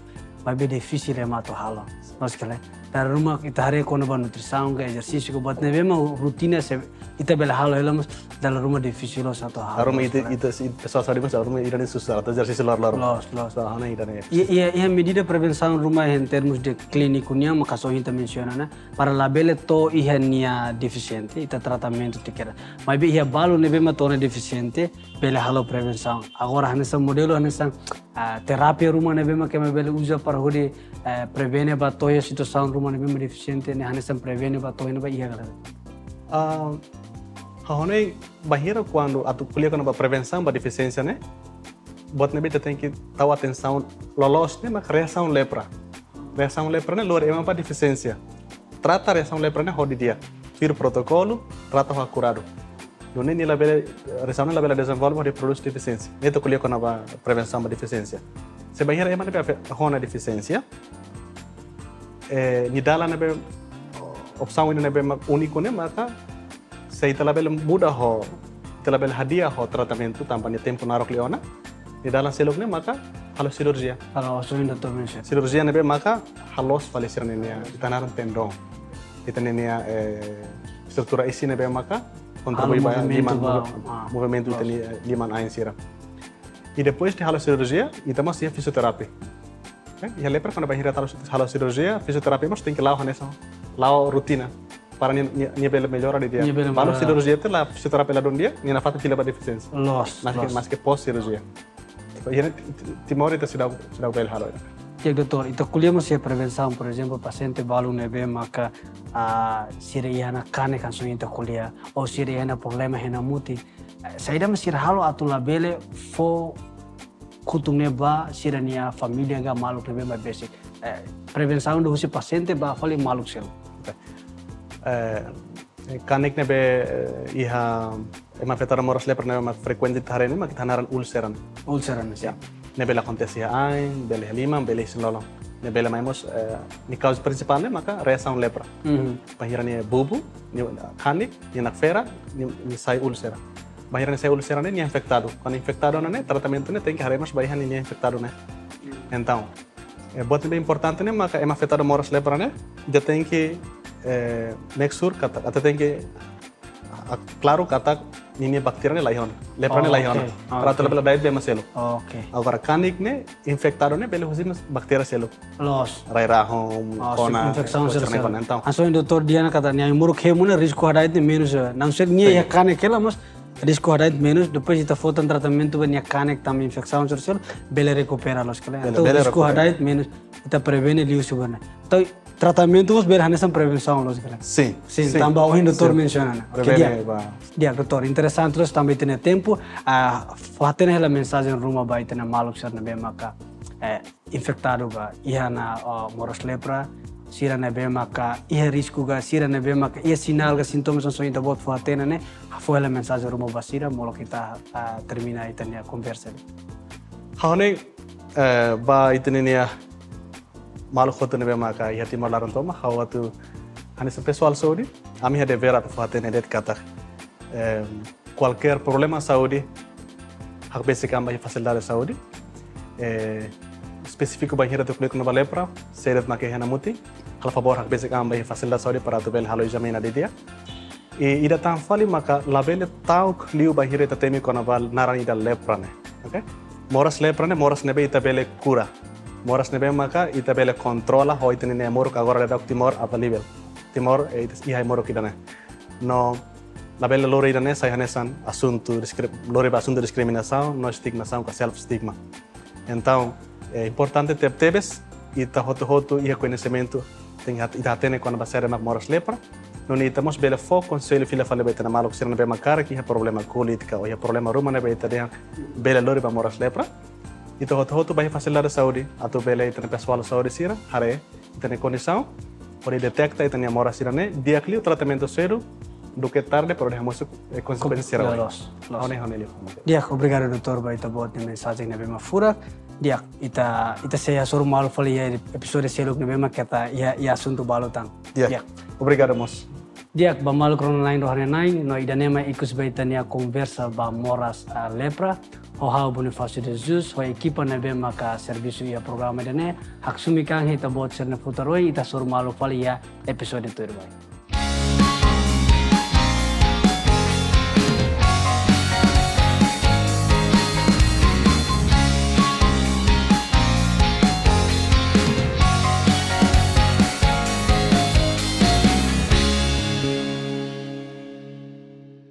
maibé difisil ema atu halo. Loos ka lae? Dala ruma ita haree kona-ba nutrisaun ka ezersísiu ka buat ne'ebé mak rotina se ita bele halo hela, mas dala ruma difisil loos atu halo. Dala ruma ita, ita, ita pesoál saúde mós dala ruma ita ne'e susar atu ezersísiu loroloron. Loos, loos. So, ha'u hanoin ida-ne'e. I, i, iha medida prevensaun ruma iha termus de klíniku nian, mak hanesan ohin ita mensiona ne'e, para labele to'o iha nia defisiente, ita tratamentu ita kira. Maibé iha balu ne'ebé mak to'o ona defisiente, bele halo prevensaun. Agora hanesan modelu hanesan, ah, terapia ruma ne'ebé mak ema bele uza para hodi, eh, prevene ba to'o iha situasaun ruma ne'ebé mak defisiente ne'e, hanesan prevene ba to'o iha ne'ebá iha ka lae? Ah, ha'u hanoin bainhira kuandu atu ko'alia kona-ba prevensaun ba defisiénsia ne'e, buat ne'ebé ita tenke tau atensaun loloos ne'e mak reasaun lepra. Reasaun lepra ne'e lori ema ba defisiénsia. Trata reasaun lepra ne'e ho di'ak. Tuir protokolu, trata ho kuidadu. Nune'e nia labele, reasaun ne'e labele dezenvolve hodi prodús defisiénsia. Ne'e ita ko'alia kona-ba prevensaun ba defisiénsia. Se bainhira ema ne'ebé afe-, ho ona defisiénsia, eh, nia dalan ne'ebé, opsaun ida ne'ebé mak úniku ne'e maka se ita labele muda ho, ita labele hadi'a ho tratamentu tanba nia tempu naruk liu ona, nia dalan seluk ne'e maka halo sirurjia. Halo, hanesan ohin doutór mensiona. Sirurjia ne'ebé maka haloos fali sira-nia, ita naran tendon. Ita-nia, eh, estrutura isin ne'ebé maka kontribui ba movimentu liman, ba, movi-, ah, movimentu loos. Ita-nia, eh, liman-ain sira. I depois de halo sirurjia, ita mós iha fisioterapia. Eh, iha lepra kuandu bainhira halo, halo sirurjia, fisioterapia mós tenke la'o hanesan, la'o rotina. Para nia, nia, nia bele mellora didi'ak. Nia bele mellora. Balu sirurjia tiha la fisioterapia ladún di'ak, nia nafatin fila ba defisiénsia. Loos, maske, loos. Maske pós sirurjia. Iha ne'e Ti-, Ti-, Timor ita seidauk, seidauk bele halo. Di'ak, doutór, ita ko'alia mós iha prevensaun, por ezemplu, pasiente balu ne'ebé maka, ah, sira iha ona kanek hanesan ohin ita ko'alia, ou sira iha ona problema iha ona mutin. Eh, saida mak sira halo atu labele fó kutuk ne'e ba sira-nia família ka maluk ne'ebé mak besik. Eh, prevensaun ida husi pasiente ba fali maluk seluk. Oke. Eh, kanek ne'ebé, eh, iha ema afetadu moras lepra ne'ebé mak frekuente ita haree ne'e mak ita naran úlsera. Úlsera ne'e, sin. Ya. Ne'e bele akontese iha ain, bele iha liman, bele iha isin-lolon. Ne'e bele mai mós, eh, nia kauza prinsipál ne'e maka reasaun lepra. Mhm. Bainhira nia bubu, nia kanek, nia nakfera, nia, nia sai úlsera. Bainhira nia sai úlsera ne'e, nia infetadu. Kuandu infetadu ona ne'e, tratamentu ne'e tenke haree mós ba iha nia infetadu ne'e. Entaun, eh, buat ne'ebé importante ne'e maka ema afetadu moras lepra ne'e, ita tenke, eh, make sure katak, ita tenke, ah, klaru katak ninia baktéria ne'e la iha ona. Lepra ne'e la iha ona. Oh, oke. Ah, para atu, oke. Labele da'et ba ema seluk. Oke. Agora, kanek ne'e, infetadu ne'e bele husi mós baktéria seluk. Loos. Rai-rahun, ah, kona, infesaun sira seluk. Kona, entaun. Hanesan ohin doutór dehan katak nia ai-moruk hemu ne'e risku hada'et ne'e menus, eh. Naun sira nia, sin, iha kanek hela mós risku hada'et menus, depois ita fó tan tratamentu ba nia kanek tanba infesaun sira seluk, bele rekupera loos ka lae. Bele, entaun bele risku rekupera. Hada'et menus, ita prevene liuhusi buat ne'e. Entaun tratamentu mós bele hanesan prevensaun loos ka lae. Sin, sin, sin, tanba ohin doutór, sin, mensiona ona. Oke, prevene, di'ak. Ba. Di'ak, doutór, interesante loos tanba ita-nia tempu, ah, fó hatene hela mensajen ruma ba ita-nia maluk sira ne'ebé maka, eh, infetadu ka iha ona, ah, moras lepra, sira ne'ebé maka iha risku ka, sira ne'ebé maka iha sinál ka sintomas hanesan ohin ita-boot fó hatene ne'e, fó hela mensajen ruma ba sira, molok ita, ah, termina ita-nia konversa. Ha'u hanoin, eh, ba ita-nia maluk hotu ne'ebé maka iha Timor laran tomak, ha'u atu hanesan pesoál saúde, ami iha devér atu fó hatene de'it katak, em, kualkér problema saúde, hakbesik an ba iha fasilidade saúde. Eh, espesífiku bainhira atu ko'alia kona-ba lepra, sé de'it mak iha ona mutin, halo favór hakbesik an ba iha fasilidade saúde para atu bele halo ezame ida di'ak. I ida tan fali maka labele ta'uk liu bainhira ita temi kona-ba naran ida lepra ne'e. Oke? Moras lepra ne'e, moras ne'ebé ita bele kura. Moras ne'ebé maka ita bele kontrola, ho ita-nia ai-moruk agora daudaun Timor available. Timor, eh, ita iha ai-moruk ida-ne'e. No, labele lori ida-ne'e sai hanesan asuntu diskri-, lori ba asuntu diskriminasaun, no estigmasaun, ka self stigma. Entaun, é importante tebetebes, ita hotu-hotu iha koñesimentu, tenke hat-, ita hatene kona-ba saida mak moras lepra. Nune'e ita mós bele fó konsellu fila fali ba ita-nia maluk sira ne'ebé mak karik iha problema kulit ka, ou iha problema ruma ne'ebé ita dehan bele lori ba moras lepra. Ita hotu-hotu ba iha fasilidade saúde, atu bele ita-nia pesoál saúde sira haree ita-nia kondisaun, hodi deteta ita-nia moras sira-ne'e, di'ak liu tratamentu sedu, duké tarde para hodi hamosu, eh, konsekuénsia sira. Loos, loos. Ha'u hanoin, ha'u hanoin liu. Di'ak, obrigadu, doutór, ba ita-boot nia mensajen ne'ebé mak furak. Di'ak, ita, ita sei hasoru malu fali iha epizódiu seluk ne'ebé mak keta iha, iha asuntu balu tan. Di'ak. Di'ak. Obrigadu mós. Di'ak, ba maluk rona-na'in, rohan-na'in, no ida-ne'e mak ikus ba ita-nia konversa ba moras, ah, lepra. Ho ha'u Bonifácio de Jesus, ho ekipa ne'ebé maka servisu iha programa ida-ne'e, haksomi kan ita-boot sira-nia futar oin, ita hasoru malu fali iha episode tuirmai.